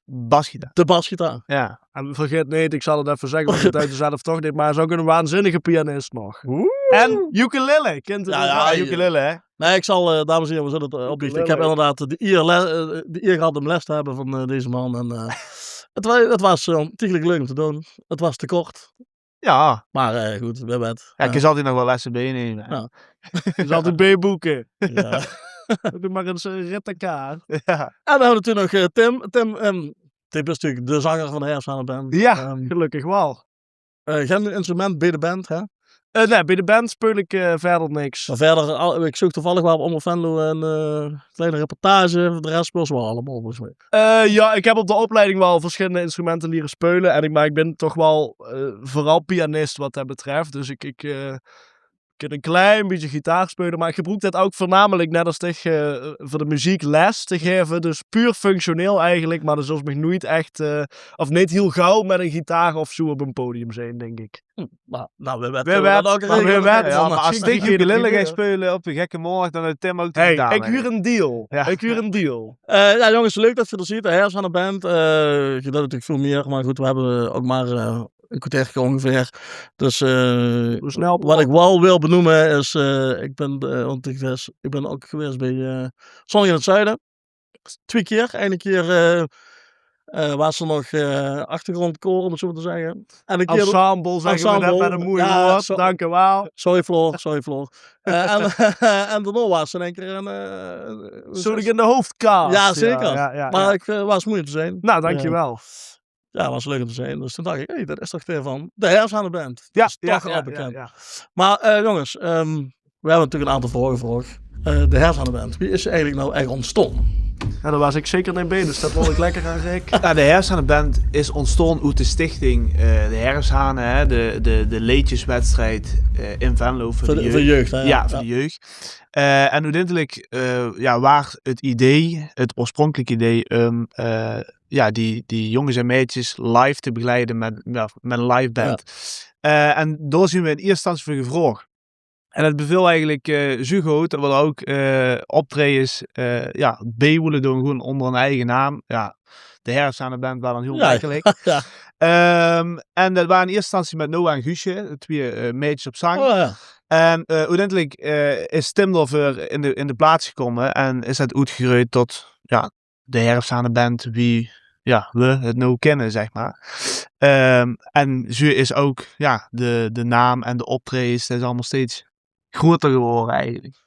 basgitaar. De basgitaar. Ja. En vergeet niet, ik zal het even zeggen, want ik duid er zelf toch niet, maar is ook een waanzinnige pianist nog. Oeh. En ukulele, kent het ja, ja, ukulele, hè? Nee, ik zal, eh, dames en heren, we zullen het, eh, opbiechten. Ik heb inderdaad de eer, le- eh, de eer gehad om les te hebben van, eh, deze man. En, eh, het, wa- het was, eh, ontiegelijk leuk om te doen. Het was te kort. Ja. Maar, eh, goed, we hebben het. Ja, ik zal die nog wel lessen bijnemen. Ja. Je zal het bijboeken. Ja. Doe maar eens een rittenkaart. Ja. En dan hebben we natuurlijk nog, eh, Tim. Tim, ehm, Tim is natuurlijk de zanger van de Herfshane Band. Ja, ehm, gelukkig wel. Eh, geen instrument bij de band, hè? Eh, nee, bij de band speel ik, eh, verder niks. Maar verder, al- ik zoek toevallig wel op Omroep Venlo een, eh, kleine reportage. Voor de rest speel ze wel allemaal, volgens mij. Eh, ja, ik heb op de opleiding wel verschillende instrumenten leren spelen. En ik, maar ik ben toch wel, eh, vooral pianist wat dat betreft. Dus ik, ik eh, kan een klein beetje gitaar spelen. Maar ik gebruik dat ook voornamelijk net als tegen, eh, voor de muziek les te geven. Dus puur functioneel eigenlijk. Maar dan zul je nog nooit echt, eh, of niet heel gauw met een gitaar of zo op een podium zijn, denk ik. Hm, nou, nou, we weten Weer dat wet, ook maar weer regelmatig. Wet. Ja, maar als ik ukulele ga spelen op een Gekke Maandag, dan het Tim ook de gitaar mee. Hey, ik huur een deal. Ja. Ik huur een deal. Eh, ja, jongens, leuk dat je er zit. De Herfshane Band, eh, je doet natuurlijk veel meer, maar goed, we hebben, eh, ook maar, eh, een kwartiertje ongeveer. Dus, eh, wat ik wel wil benoemen is, eh, ik ben, eh, want ik, was- ik ben ook geweest bij, eh, Zonnig in het Zuiden. Twee keer. Ene keer, eh, eh, was er nog, eh, achtergrondkoor, om het zo maar te zeggen. En een keer ensemble, zeggen we net met een mooi woord. Dank u wel. Sorry, Floor. Sorry, Floor. Eh, en, en daarna was er in één keer een, eh, Stond ik in de hoofdcast. Ja, zeker. Ja, ja, ja. Maar ik, eh, was mooi om te zijn. Nou, dankjewel. Ja, was leuk om te zijn. Dus toen dacht ik, hey, dat is toch weer van de Herfshane Band. Ja, dus ja, toch ja, al bekend. Ja, ja. Maar, eh, jongens, ehm, we hebben natuurlijk een aantal vragen voor. Eh, de Herfshane Band, wie is ze eigenlijk nou echt ontstaan? Ja, daar was ik zeker niet bij, dus dat laat ik lekker aan Rick. Ja, de Herfshane Band is ontstaan uit de stichting, eh, de Herfshane, hè, de, de, de leedjeswedstrijd, eh, in Venlo voor de, jeugd. Voor de jeugd, hè? Ja, voor de jeugd. Eh, en uiteindelijk, eh, ja, waar het idee, het oorspronkelijke idee, um, eh, ja, die, die jongens en meisjes live te begeleiden met, ja, met een live band. Ja. Eh, en daar zijn we in eerste instantie voor gevraagd. En het beviel eigenlijk, eh, zo goed dat we er ook, eh, optredens, eh, ja, bij willen doen, gewoon onder een eigen naam. Ja, de Herfshane Band waar dan heel makkelijk. Ja. Ehm, en dat waren in eerste instantie met Noah en Guusje, de twee, eh, meisjes op zang. Oh, ja. En, eh, uiteindelijk, eh, is Tim daarvoor in de, in de plaats gekomen en is het uitgegroeid tot, ja, de Herfshane Band, wie, ja, we het nou kennen, zeg maar. Ehm, en zo is ook, ja, de, de naam en de optredens, dat is allemaal steeds groter geworden eigenlijk.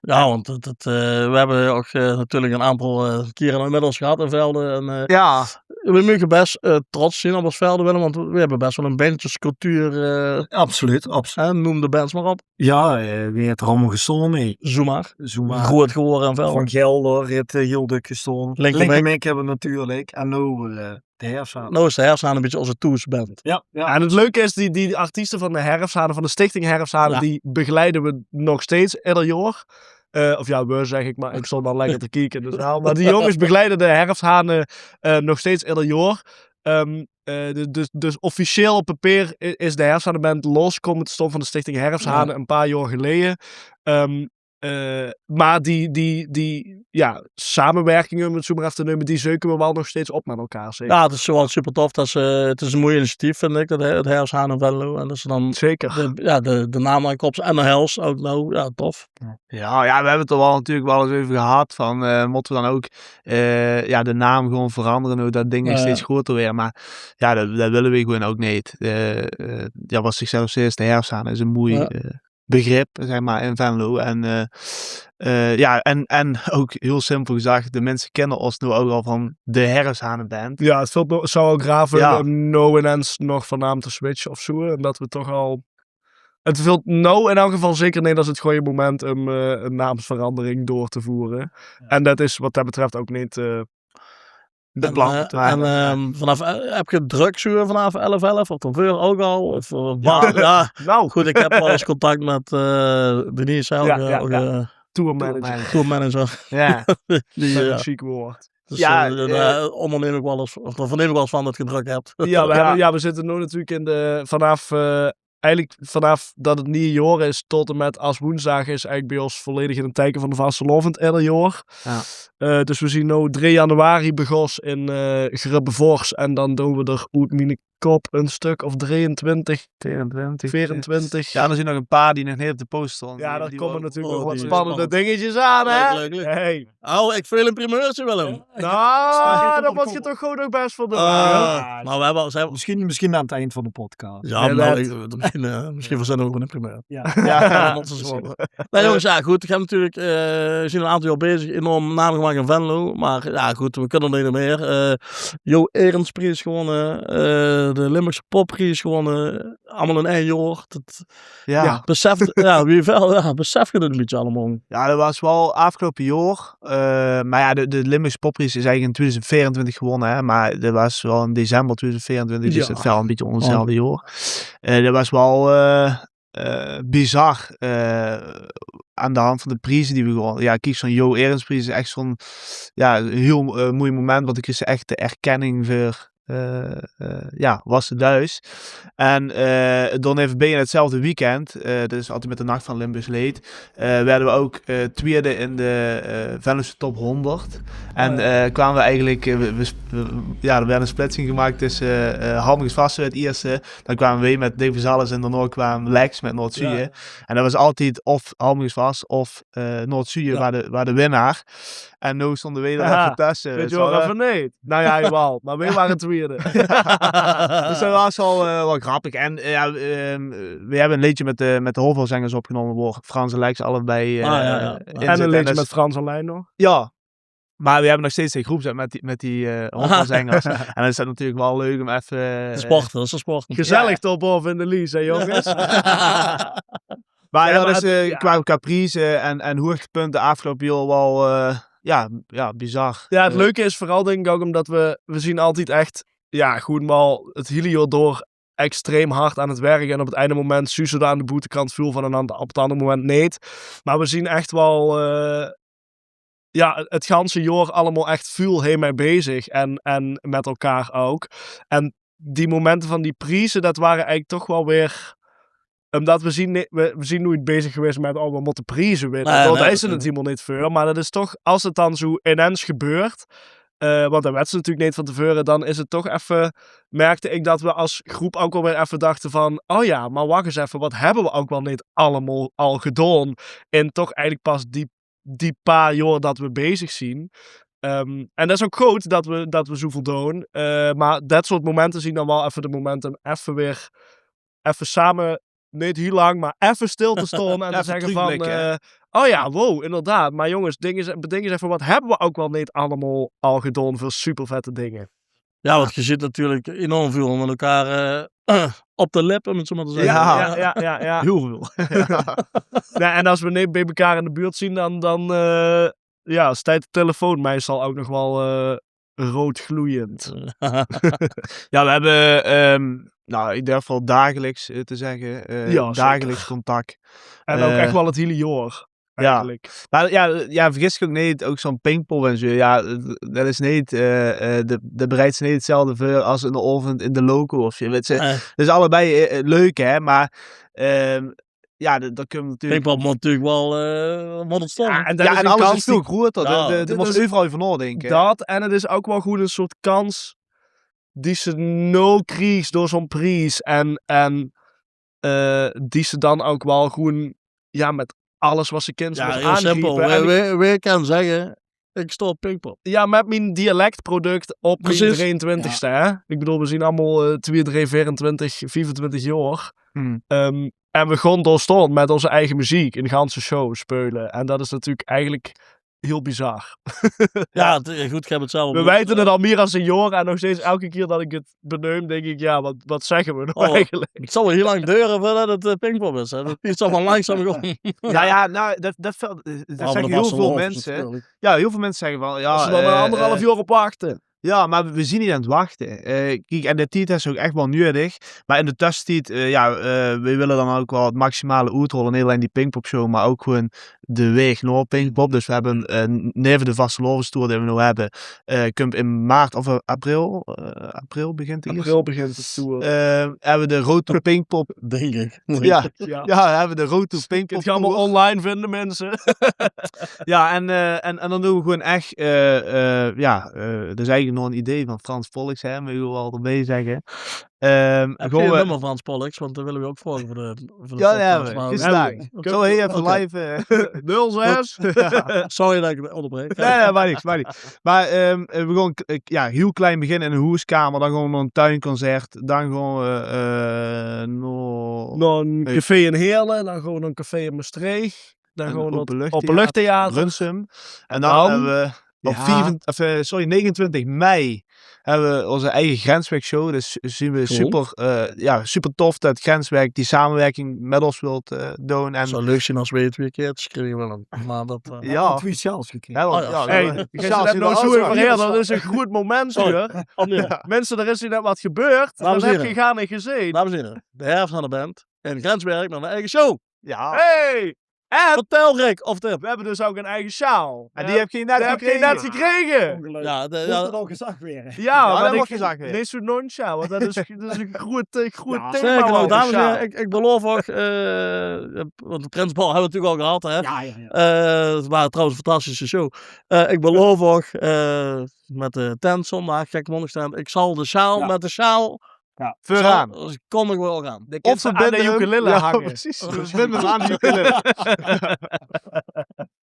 Ja, want het, het, eh, we hebben ook, eh, natuurlijk een aantal, eh, keren inmiddels gehad in Velde. En, eh, ja, we mogen best, eh, trots zijn op ons Velde, Willem, want we hebben best wel een bandjescultuur, eh, absoluut, absoluut. Hè, noem de bands maar op. Ja, eh, wie het er allemaal gestonden, hè? Zomaar. Zomaar. Groot geworden in Velde. Van Gelder, het, eh, heel dik gestonden. Linkin Mac. Linkin Mac hebben we natuurlijk. En nou, eh, de Herfshane. Nou is de Herfshane een beetje onze toesband. Ja, ja. En het leuke is, die, die artiesten van de Herfshane, van de stichting Herfshane, ja, die begeleiden we nog steeds ieder jaar. Eh, of ja, we zeg ik maar, ik stond dan lekker te kieken in de zaal. Maar die jongens begeleiden de herfshanen eh, nog steeds ieder jaar. Ehm, eh, dus, dus, dus officieel op papier i- is de Herfshanenband los komen te staan van de Stichting Herfshanen een paar jaar geleden. Ehm, eh, maar die, die, die ja, samenwerkingen, om het zo maar even te nemen, die zeuken we wel nog steeds op met elkaar. Zeker. Ja, het is wel super tof. Dat ze, het is een mooi initiatief, vind ik, dat het Herfshanen Venlo. En dat ze dan Zeker. De, ja, de, de naam aan kop en de hels ook nou, ja, tof. Ja, ja, we hebben het er wel natuurlijk wel eens over gehad van, eh, moeten we dan ook eh, ja, de naam gewoon veranderen, hoe dat ding Ja, steeds ja. groter weer. Maar ja, dat, dat willen we gewoon ook niet. Eh, eh, ja, wat zichzelf is, de herfshanen is een mooi Ja. eh, begrip, zeg maar, in Venlo. En eh, eh, ja, en, en ook heel simpel gezegd, de mensen kennen ons nu ook al van de herfshanenband. Ja, het vult no- zou ook raar vinden Ja. om nou ineens nog van naam te switchen of zo. En dat we toch al... Het vult nou in elk geval zeker niet als het goede moment om eh, een naamsverandering door te voeren. En dat is wat dat betreft ook niet eh, De En, plan. eh, Maar- en ehm, vanaf, eh, heb je druk zo vanaf elf elf of tevoren ook al? Of, eh, wa- ja. Nou, Goed, ik heb wel eens contact met eh Denise, hè, Ja, ook, eh, ja, ook, ja. eh, Tourmanager. Tourmanager. Ja. Die, Dat is eh, een chic woord. dus, Ja, eh, de- eh, de- onderneem ik wel eens, of daar verneem ik wel eens van dat je druk hebt. Ja, we, Ja. Hebben, ja, we zitten nu natuurlijk in de... Vanaf... eh, eigenlijk vanaf dat het nieuwe jaar is tot en met als woensdag is eigenlijk bij ons volledig in het teken van de vastelovend ieder jaar. Ja. Eh, dus we zien nu drie januari begos in eh Grubbevors en dan doen we er oet mijn kop een stuk of drieëntwintig, vierentwintig. vierentwintig. Ja, er zijn nog een paar die nog niet op de post stonden. Ja, Die- daar die komen worden- natuurlijk Oh, nog wat die spannende spannend. dingetjes aan, hè? Leuk, leuk, leuk. Hey. Oh, ik veel een primeurtje, Willem. Nou, dat moet je toch gewoon ook best wel doen. Ah, maar we hebben al... Zijn... Misschien, misschien aan het eind van de podcast. Ja, Ja, nou, dat- ik- misschien, eh, misschien verzinnen we ook een primeur. Ja. Ja. Dat is wel- Nee, jongens, ja, goed. Ik heb natuurlijk, eh, we zijn een aantal jaar bezig, enorm naam gemaakt in Venlo. Maar ja, goed, we kunnen niet meer. Eh Jo Erendsprijs gewonnen, eh, de Limburgse Popprijs gewonnen. Allemaal in één jaar. Dat Ja. beseft, ja, wie veel, ja, besef je dat een beetje allemaal? Ja, dat was wel afgelopen jaar. Eh, maar ja, de, de Limburgse Popprijs is eigenlijk in tweeduizend vierentwintig gewonnen. Hè, maar dat was wel in december tweeduizend vierentwintig, dus Ja. het viel een beetje onder hetzelfde jaar. Eh, dat was wel eh, eh, bizar eh, aan de hand van de prijzen die we gewonnen. Ja, kiek, zo'n Jo Erendsprijs is echt zo'n ja, een heel eh, mooi moment, want ik kreeg echt de erkenning voor eh, eh, ja, wat ze duis. En eh dan even bij in hetzelfde weekend, eh, dus altijd met de Nacht van Limburgs Leed, eh, werden we ook eh tweede in de eh Venlose Top honderd. En eh, kwamen we eigenlijk, eh, we, we sp- we- ja, er werd een splitsing gemaakt tussen eh Halmens Vaste het eerste. Dan kwamen we met Dave Zales en daarna kwam Lex met Noord-Zuid. En dat was altijd of Halmens Vast of eh Noord-Zuid waar, de, waar de winnaar. En nu stonden we er Haha, even tussen. Weet Dus je wel we hadden- even niet. Nou ja, jawel. Maar we waren tweede. Dus dat was al eh, wel grappig. En eh, ja, ehm, we hebben een liedje met de, met de Heuvelzangers opgenomen, waar Frans en Lex allebei eh Ah, ja, ja. in En een zitten. liedje dat met is- Frans en Lijn nog. Ja, maar we hebben nog steeds de groep met die, met die eh Heuvelzangers. En dan is dat natuurlijk wel leuk om even... De sport, dat is een sport. Gezellig tot boven in de lies, hè jongens? Maar Ja, ja, maar dus het- eh, ja. qua, qua prijzen en, en hoogtepunten afgelopen jaar wel eh, ja, ja, bizar. Ja, het Eh, leuke is vooral denk ik ook omdat we, we zien altijd echt, ja, goed maar het hele jaar door extreem hard aan het werk. En op het ene moment zuus je daar aan de boetekant veel van en aan, op het andere moment niet. Maar we zien echt wel, eh, ja, het ganse jaar allemaal echt veel heen mee bezig. En, en met elkaar ook. En die momenten van die prijzen, dat waren eigenlijk toch wel weer... Omdat we zien, ni- we, we zien nooit bezig geweest met, oh, we moeten prijzen winnen. Nee, Dat nee, is het dat- helemaal niet voor. Maar dat is toch, als het dan zo ineens gebeurt, eh, want dat weten ze natuurlijk niet van tevoren, dan is het toch even, merkte ik dat we als groep ook alweer even dachten van, oh ja, maar wacht eens even, wat hebben we ook wel niet allemaal al gedaan? En toch eigenlijk pas die, die paar jaar dat we bezig zien. Ehm, en dat is ook goed dat we, dat we zoveel doen. Eh, maar dat soort momenten zien dan wel even de momenten even weer, even samen, niet heel lang, maar even stil te staan en te Even zeggen van, terugblikken, hè? eh, oh ja, wow, inderdaad. Maar jongens, ding is, bedink eens even, wat hebben we ook wel niet allemaal al gedaan voor super vette dingen? Ja, want je zit natuurlijk enorm veel met elkaar eh, op de lip, om het zo maar te zeggen. Ja. Ja, ja, ja, ja. Heel veel. Ja, en als we niet bij elkaar in de buurt zien, dan, dan eh, ja, staat de telefoon meestal ook nog wel eh, rood gloeiend. Ja, we hebben, ehm, nou, ik durf wel dagelijks eh, te zeggen, eh, Ja, zeker. dagelijks contact. En ook Eh. echt wel het hele jaar. Eigelik. Meh jao, jao, vergis dich ouch neet, ouch zoe'n Pinkpop en zoe. Jao, dat is neet, eh, eh, de, de bereids neet 'tzelfde veur es 'nen aovend in de Loco of zoe. Wèts te, 't is allebei, eh, eh, leuk, hè, meh, ehm, jao, dat, dat kump natuurlik. Pinkpop mót natuurlik wel, eh, mót 't stoon. Jao, en dat is alles is väöl groeter. Jao. De, de, de, de mós euveral euver naodinke. Dat, en 't is ouch wel gewoen 'n soort kans die se noe kriegs door zoe'n pries. En, en, eh, die se dan ouch wel gewoen, jao, mèt alles wat se kins mós aangrieve. Jao, hiel simpel. Wae, wae, wae kan zègke, ik stoon op Pinkpop. Jao, mèt mien dialekproduct op mien drieëntwintigste, hè? Ik bedoel, we zien allemaol, eh, twieë, drieë, veerentwintig, viefentwintig jaor. Ehm, en we goon dao stoon mèt ozze eige meziek, 'n ganse show speule. En dat is natuurlik eigelik hiel bizar. Jao, 't, eh, good, ik höb 't zelf ouch. We weite 't al mie es 'n jaor en nog steeds elke kier dat ik 't beneum, dink ik, jao, wat, wat zègke we noe eigelik? 't Zal wel hiel lang dore veurdat 't, eh, Pinkpop is, hè. Dat, 't zal wel langzaam goon. Jao, jao, noe, dat, dat vèlt, eh, dat zègke hiel väöl minse. Jao, hiel väöl minse zègke van, jao, mós se dao meh, eh, anderhalf jaor op wachte. Jao, meh we zien neet aan 't wachte. Eh, kiek, en de tied is ouch ech wel nuuedig. Meh in de tössetied, eh, jao, eh, we wille dan ouch wel 't maximale oethaole. Neet allein die Pinkpop-show, meh ouch gewoen de waeg nao Pinkpop. Dus we höbbe, eh, neve de vastelaovendstoer die we noe höbbe, eh, kump in maart of, eh, april, eh, april begint 't. April begint de toer. Eh, höbbe we de Road to Pinkpop. Dink ik. Jao, jao, höbbe we de Road to Pinkpop. Kint geer allemaol online vinde, minse. Jao, en, eh, en, en dan doon we gewoen ech, eh, eh, jao, eh, dat is eigelik nog 'n idee van Frans Pollux, hè, moge we wel d'rbie zègke. Ehm, höb geer 'n nummer, Frans Pollux? Want dat wille we ouch vraoge veur de, veur de podcast. Jao, jao, meh gisteraovend. Oké. Zal hiel effe live, eh, nul zes. Sorry dat ik onderbreek. Jao, jao, maak niks, maak niks. Meh, ehm, eh, we goon, eh, jao, hiel klein beginne in 'n hoeskamer. Dan goon we nao 'n tuinconcert. Dan goon we, eh, nao, nao 'n café in Heerle. Dan goon we nao 'n café in Mestreech. Dan goon we nao 't Openluchttheater. Openluchttheater. Brunssum. En dan höbbe we op vief, of, eh, sorry, negenentwintig mei höbbe we ozze eige Grenswerk-show. Dus zien we super, eh, jao, super tof dat Grenswerk die samewirking mèt ós wilt, eh, doon. En 't zou leuk zien es we 't weer 'ne kier krege, Willem. Meh dat, eh, jao. Jao, want, jao, hey, geer zit noe zoe euver, dat is 'n groet moment, huur. Minse, d'r is hie net wat gebeurd. Dat höb geer gaar neet gezeen. Dames en hiere, de Herfshane Band in Grenswerk mèt 'n eige show. Jao. Hey! En vertèl, Rick, of de... We höbbe dus ouch 'n eige sjaal. En die höb geer net gekrege. Jao, de, jao. Mót 't al gezag waere? Jao, meh dat mót gezag waere. Neet zoe nonchalant, want dat is, dat is 'n groet, eh, groet thema. Sterker nog, dames en hiere, ik, ik beloof ouch, eh, want 't Prinsebal höbbe we natuurlik al gehad, hè. Jao, jao, jao. Eh, 't waor trouwens 'n fantastische show. Eh, ik beloof ouch, eh, mèt de tent zondag, Gekke Maondig tent, ik zal de sjaal, mèt de sjaal Jao. Veuraan. Zal, kóm ich waal aan. Of verbinde aan de ukulele hange. Jao, precies. Verbinde aan de ukulele.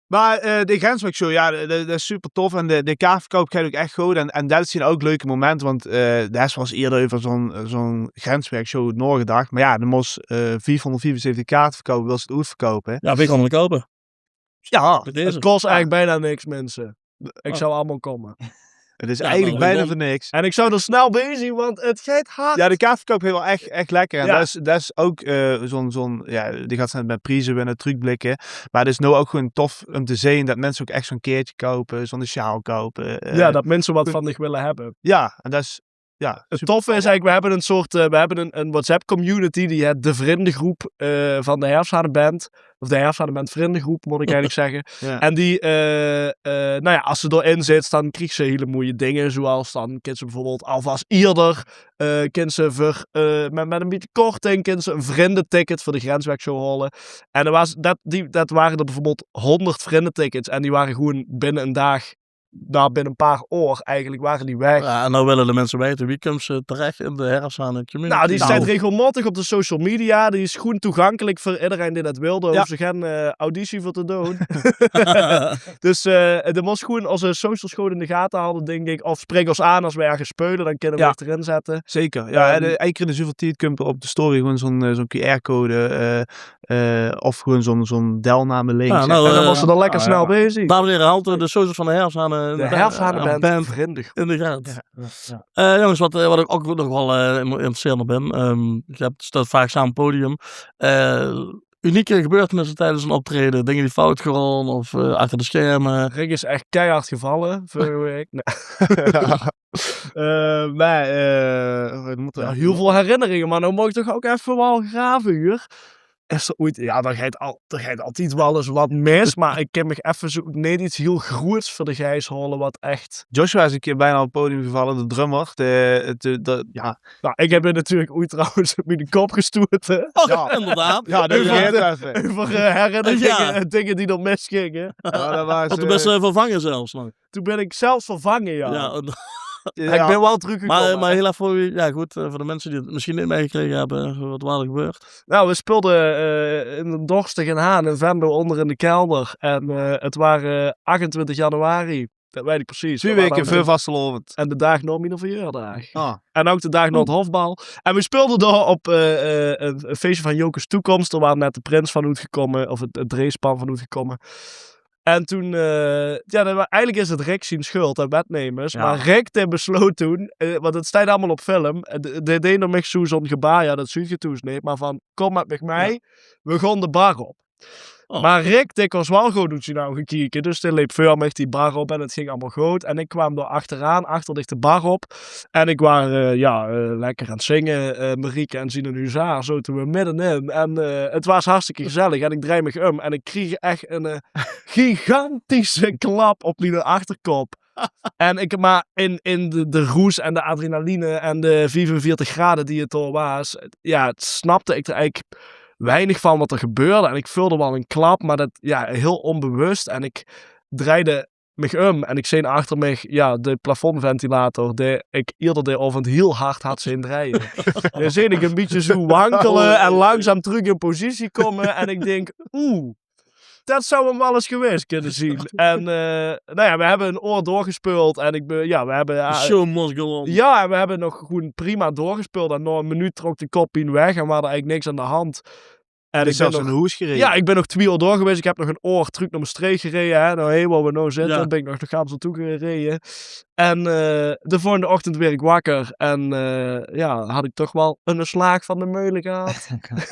Meh, eh, de Grenswerk-show, jao, dat, dat is super tof. En de, de kaartverkoup geit ouch ech good. En, en dat zien ouch leuke momente, want, eh, dao höbbe we al ins ierder euver zoe'n, zoe'n Grenswerk-show naogedach. Meh jao, de mós, eh, viefhónderdviefenzeventig kaarte verkoupe, wils se 't oetverkoupe. Jao, wie kómme die koupe? Jao, 't kos eigelik bijna niks, minse. Ik zou allemaol kómme. 't Is eigelik bijna veur niks. En ik zou d'r snel bij zien, want 't geit hard. Jao, de kaartverkoup geit waal ech, ech lekker. En dat is, dat is ouch, eh, zoe'n, zoe'n, jao, die gaon ze mèt prieze winne, trökblikke. Meh 't is noe ouch gewoen tof um te zeen dat minse ouch ech zoe'n kaertje koupe, zoe'n sjaal koupe, eh, jao, dat minse wat van dich wille höbbe. Jao, en dat is Jao, 't toffe is eigelik, we höbbe 'n soort, eh, we höbbe 'n, 'n WhatsApp-community, die hèt de vrindegroep, eh, van de Herfshane Band. Of de Herfshane Band vrindegroep, mót ik eigelik zègke. Jao. En die, eh, eh, nou jao, es se dao-in zits, dan kriegs se hiel moeie dinger, zoeals dan kins se beveurbeeld alvas ierder, eh, kins se veur, eh, mèt, mèt 'n bietje korting, kins se 'n vrindeticket veur de Grenswerk-show haole. En d'r waas, dat, die, dat wore d'r beveurbeeld hónderd vrindetickets en die wore gewoen binne 'nen daag nou, binne 'n paar oor eigelik wore die weg. Jao, en noe wille de minse weite, wie kums se terech in de Herfshane community? Nou, die steit regelmaotig op de social media. Die is gewoen toegankelik veur ederein dae dat wèlt. Dao hoof se gein, eh, auditie veur te doon. Dus, eh, de mós gewoen ózze socials good in de gate haoje, dink ik. Of spring ós aan es we örges speule, dan kinne we 't d'rin zètte. Zeker. Jao, en, eh, ein kier in de zoeväöl tied kump d'r op de story gewoen zoe'n, eh, zoe'n Q R-code, eh, eh, of gewoen zoe'n, zoe'n deilnamelink, zègk mer. Jao, nou, eh, dan waas 't al lekker snel bezig. Dames en hiere, haolt, eh, de socials van de Herfshane, eh, de Herfshane Band in de gate. Jao, jao. Eh, jónges, wat, eh, wat ik ouch nog waal, eh, in-, interesseerd nao bin, ehm, geer höb, staot vaak same op 't podium. Eh, unieke gebeurtenisse tiedes 'n optraeje, dinger die fout gaon of, eh, achter de scherme. Rick is ech keihard gevalle veurige waek. Nae. Eh, meh, eh, d'r mótte hiel väöl herinneringe, meh noe mót ik toch ouch effe waal grave, huur. is er ooit, ja, dan geit, al, dan geit altied wel ens wat mis, maar ik kan mich effe zo neet iets hiel groets veur de geis hole wat echt. Joshua is 'ne kier bijna op 't podium gevalle, de drummer. De, de, de, ja. Nou, ik heb er natuurlijk ooit trouwens op mijn kop gestoten. Oh, ja, inderdaad. Ja, dat vergeet effe. Over uh, herinneringen en dingen die er misgingen. Ja, dat was, want toen ben je vervangen zelfs nog. Toen ben ik zelfs vervangen, ja. Ja, ik ben wel teruggekomen. Maar, maar heel even, ja goed, eh, voor de mensen die het misschien niet meegekregen hebben, wat was er gebeurd? Nou, we speelden uh, in een dorstige haan in Venlo onder in de kelder. En uh, het waren achtentwintig januari. Dat weet ik precies. Twee weken voor vastelaovend. En de dag na mijn verjaardag. Ah. En ook de dag na het hofbal. En we speelden daar op uh, een, een, feestje van Jocus Toekomst. Daar waren net de prins van uitgekomen. Of het, het dreespan van uitgekomen. En toen, uh, ja, dat, eigenlijk is het Rick zien schuld en wetnemers. Ja. Maar Rick die besloot toen, uh, want het staat allemaal op film. De, de deed nog zo zo'n gebaar, ja, dat zuut je toen niet. Maar van, kom met mij mee, ja. We gaan de bar op. Oh. Maar Rick, die was wel goed doet je nou gekeken. Dus die leep voor mij die bar op en het ging allemaal goed. En ik kwam door achteraan, achter dich de bar op. En ik was uh, ja, uh, lekker aan het zingen, uh, Marieke en zien huzaar, zo toen we middenin. En het was hartstikke gezellig. En ik dreij me om en ik kreeg echt een gigantische klap op mijn achterkop. En ik, maar in, in de, de roes en de adrenaline en de vijfenveertig graden die het al was, ja, het snapte ik er eigenlijk weinig van wat er gebeurde. En ik voelde wel een klap, maar dat, ja, heel onbewust. En ik dreide mich um en ik zeen achter mich, ja, de plafondventilator, die ik eerder de avond heel hard had zien draaien. Dan zeen ik een beetje zo wankelen en langzaam terug in positie komen. En ik denk, oeh, dat zou hem wel eens geweest kunnen zien. En uh, nou ja, we hebben een oor doorgespeeld. En ik ben, ja, we hebben... Uh, Zo mos gewoon. Ja, we hebben nog gewoon prima doorgespeeld. En na een minuut trok de koppien weg en we hadden eigenlijk niks aan de hand. En ik ben zelfs nog, in hoes gereden. Ja, ik ben nog twee oor door geweest. Ik heb nog een oor terug naar Maastricht gereden. Hè. Nou, hey, waar we nou zitten, ja. Ben ik nog naar Gamsel toe gereden. En uh, de volgende ochtend werd ik wakker. En uh, ja, had ik toch wel een slag van de meulen gehad.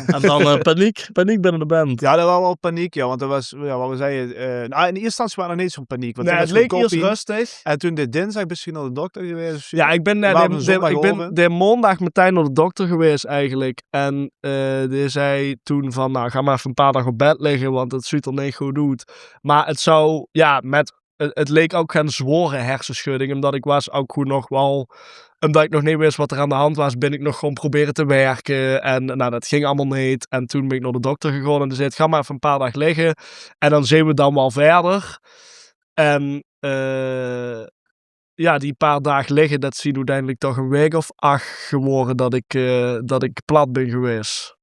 En dan uh, paniek. Paniek binnen de band. Ja, dat was wel paniek, ja. Want er was, ja, wat we zeiden... nou, in eerste instantie waren er niet zo'n paniek. Want nee, het leek eerst rustig. En toen de dinsdag misschien naar de dokter geweest. Ja, ik ben, de, de, ik ben de maandag meteen naar de dokter geweest eigenlijk. En uh, die zei toen van, nou, ga maar even een paar dagen op bed liggen, want het ziet er niet goed uit. Maar het zou, ja, met, het, het leek ook geen zware hersenschudding, omdat ik was ook gewoon nog wel, omdat ik nog niet wist wat er aan de hand was, ben ik nog gewoon proberen te werken. En nou, dat ging allemaal niet. En toen ben ik naar de dokter gegaan en die zei, ga maar even een paar dagen liggen. En dan zien we dan wel verder. En uh, ja, die paar daag liggen, dat zien uiteindelijk toch een week of acht geworden dat ik, uh, dat ik plat ben geweest.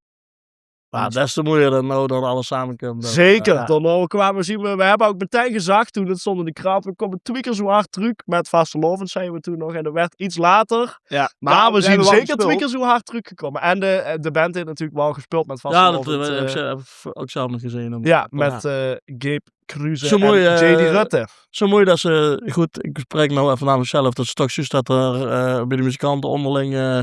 Maar des te mooier dat nou dan alles samenkomt. Zeker, ja. Dan nou kwamen zien we, we hebben ook meteen gezag toen het stond in de krant, we komen twee keer zo hard terug met vastelaovend, zeiden we toen nog, en dat werd iets later. Ja. Maar ja, we zien zeker twee keer zo hard teruggekomen. En de, de band heeft natuurlijk wel gespeeld met vastelaovend. Ja, dat hebben we ook samen gezien. Ja, met uh, Gabe Cruze en J D Rutte. Zo mooi dat ze, goed, ik spreek nou even namens mezelf, dat ze toch juist dat er uh, bij de muzikanten onderling uh,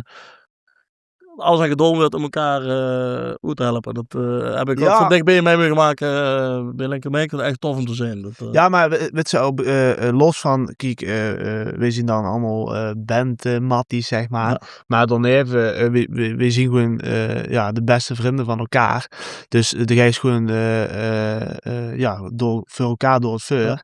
alles aan gedaan wordt om elkaar uh, uit te helpen. Dat uh, heb ik ja. Ook van dichtbij mee mogen maken. Uh, ben ik mee, echt tof om te zien. Dat, uh... Ja, maar weet je, op, uh, los van, kijk, uh, uh, wij zien dan allemaal uh, bandmatties, zeg maar. Ja. Maar dan even, uh, wij, wij, wij zien gewoon uh, ja, de beste vrienden van elkaar. Dus uh, de geis gewoon uh, uh, uh, ja, door, voor elkaar door het vuur. Ja.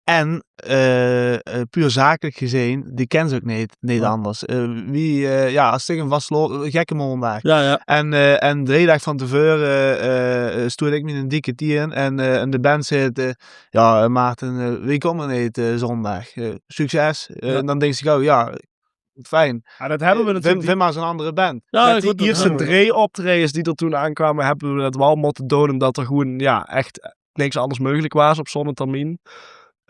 En uh, uh, puur zakelijk gezien, die kennen ze ook niet, niet ja. Anders. Uh, wie, uh, ja, als tegen vastelaovend, gekke maandag. Ja, ja. En, uh, en drie dagen van tevoren uh, uh, stoorde ik me in een dikke tien en, uh, en de band zei, uh, ja, Maarten, uh, wie komen niet uh, zondag? Uh, succes. Uh, ja. En dan denk ik, oh ja, fijn. Ja, dat hebben we natuurlijk. Vind maar eens een andere band. Ja, met die eerste drie optredens die er toen aankwamen, hebben we dat wel moeten doen, omdat er gewoon, ja, echt niks anders mogelijk was op zo'n termijn.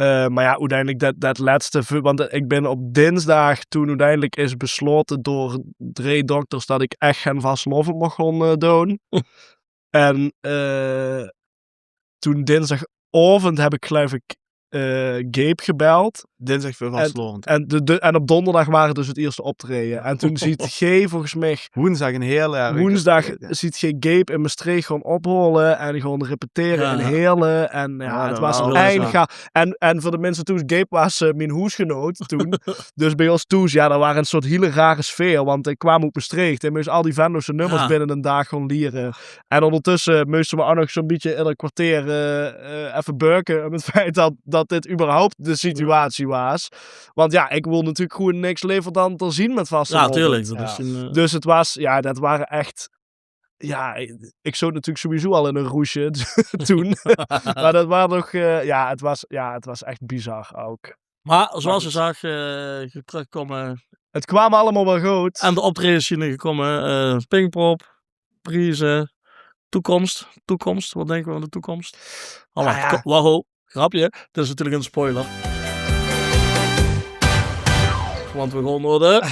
Uh, maar ja, uiteindelijk dat, dat laatste... Want ik ben op dinsdag toen uiteindelijk is besloten door drie dokters dat ik echt geen vastelaovend mocht gaan uh, doen. En uh, toen dinsdagavond heb ik, geloof ik, uh, Gabe gebeld. Dinsdag veur vastelaovend. En, de, de, en op donderdag waas dus 't ierste optraeje. En toen ziet geej volges mich... Woensdag in Heerle, ja, woensdag ziet geej Gabe in Mestreech gaon ophaole en gaon repetere in Heerle. En ja, 't waas ein ga-, en, en veur de minse thoes, Gabe waas, eh, mien hoesgenoot toen. Dus bie ós thoes, ja, dat waas ein soort hiele rare sfeer, want ik kwaam oet Mestreech en mós al die Venlose nummers binne ein daag gaon liere. En óngertösse móste we ouch nog zoe'n bietje in ein kwarteer, eh, eh, effe beuke um 't feit dat, dat dit überhaupt de situatie waas. Want ja, ik wol natuurlik gewoen niks lever dan d'r zien mit vastelaovend. Ja, tuurlik. Dat is ein, eh, dus 't waas, ja, dat waas echt, ja, ik, ik zoot natuurlik sowieso al in ein roesje toen. Maar dat waas nog, eh, ja, 't waas, ja, 't waas echt bizar ouch. Maar zoeas ge zaag, eh, ge trökkómme. 't Kwaam allemaol waal good. En de optraejes zien gekómme, eh, Pinkpop, prieze, toekoms, toekoms. Wat dinke we van de toekoms? Oh, wach, ja. Ko-, wach, ho, grapje. Dit is natuurlik ein spoiler. Want we gaon nao de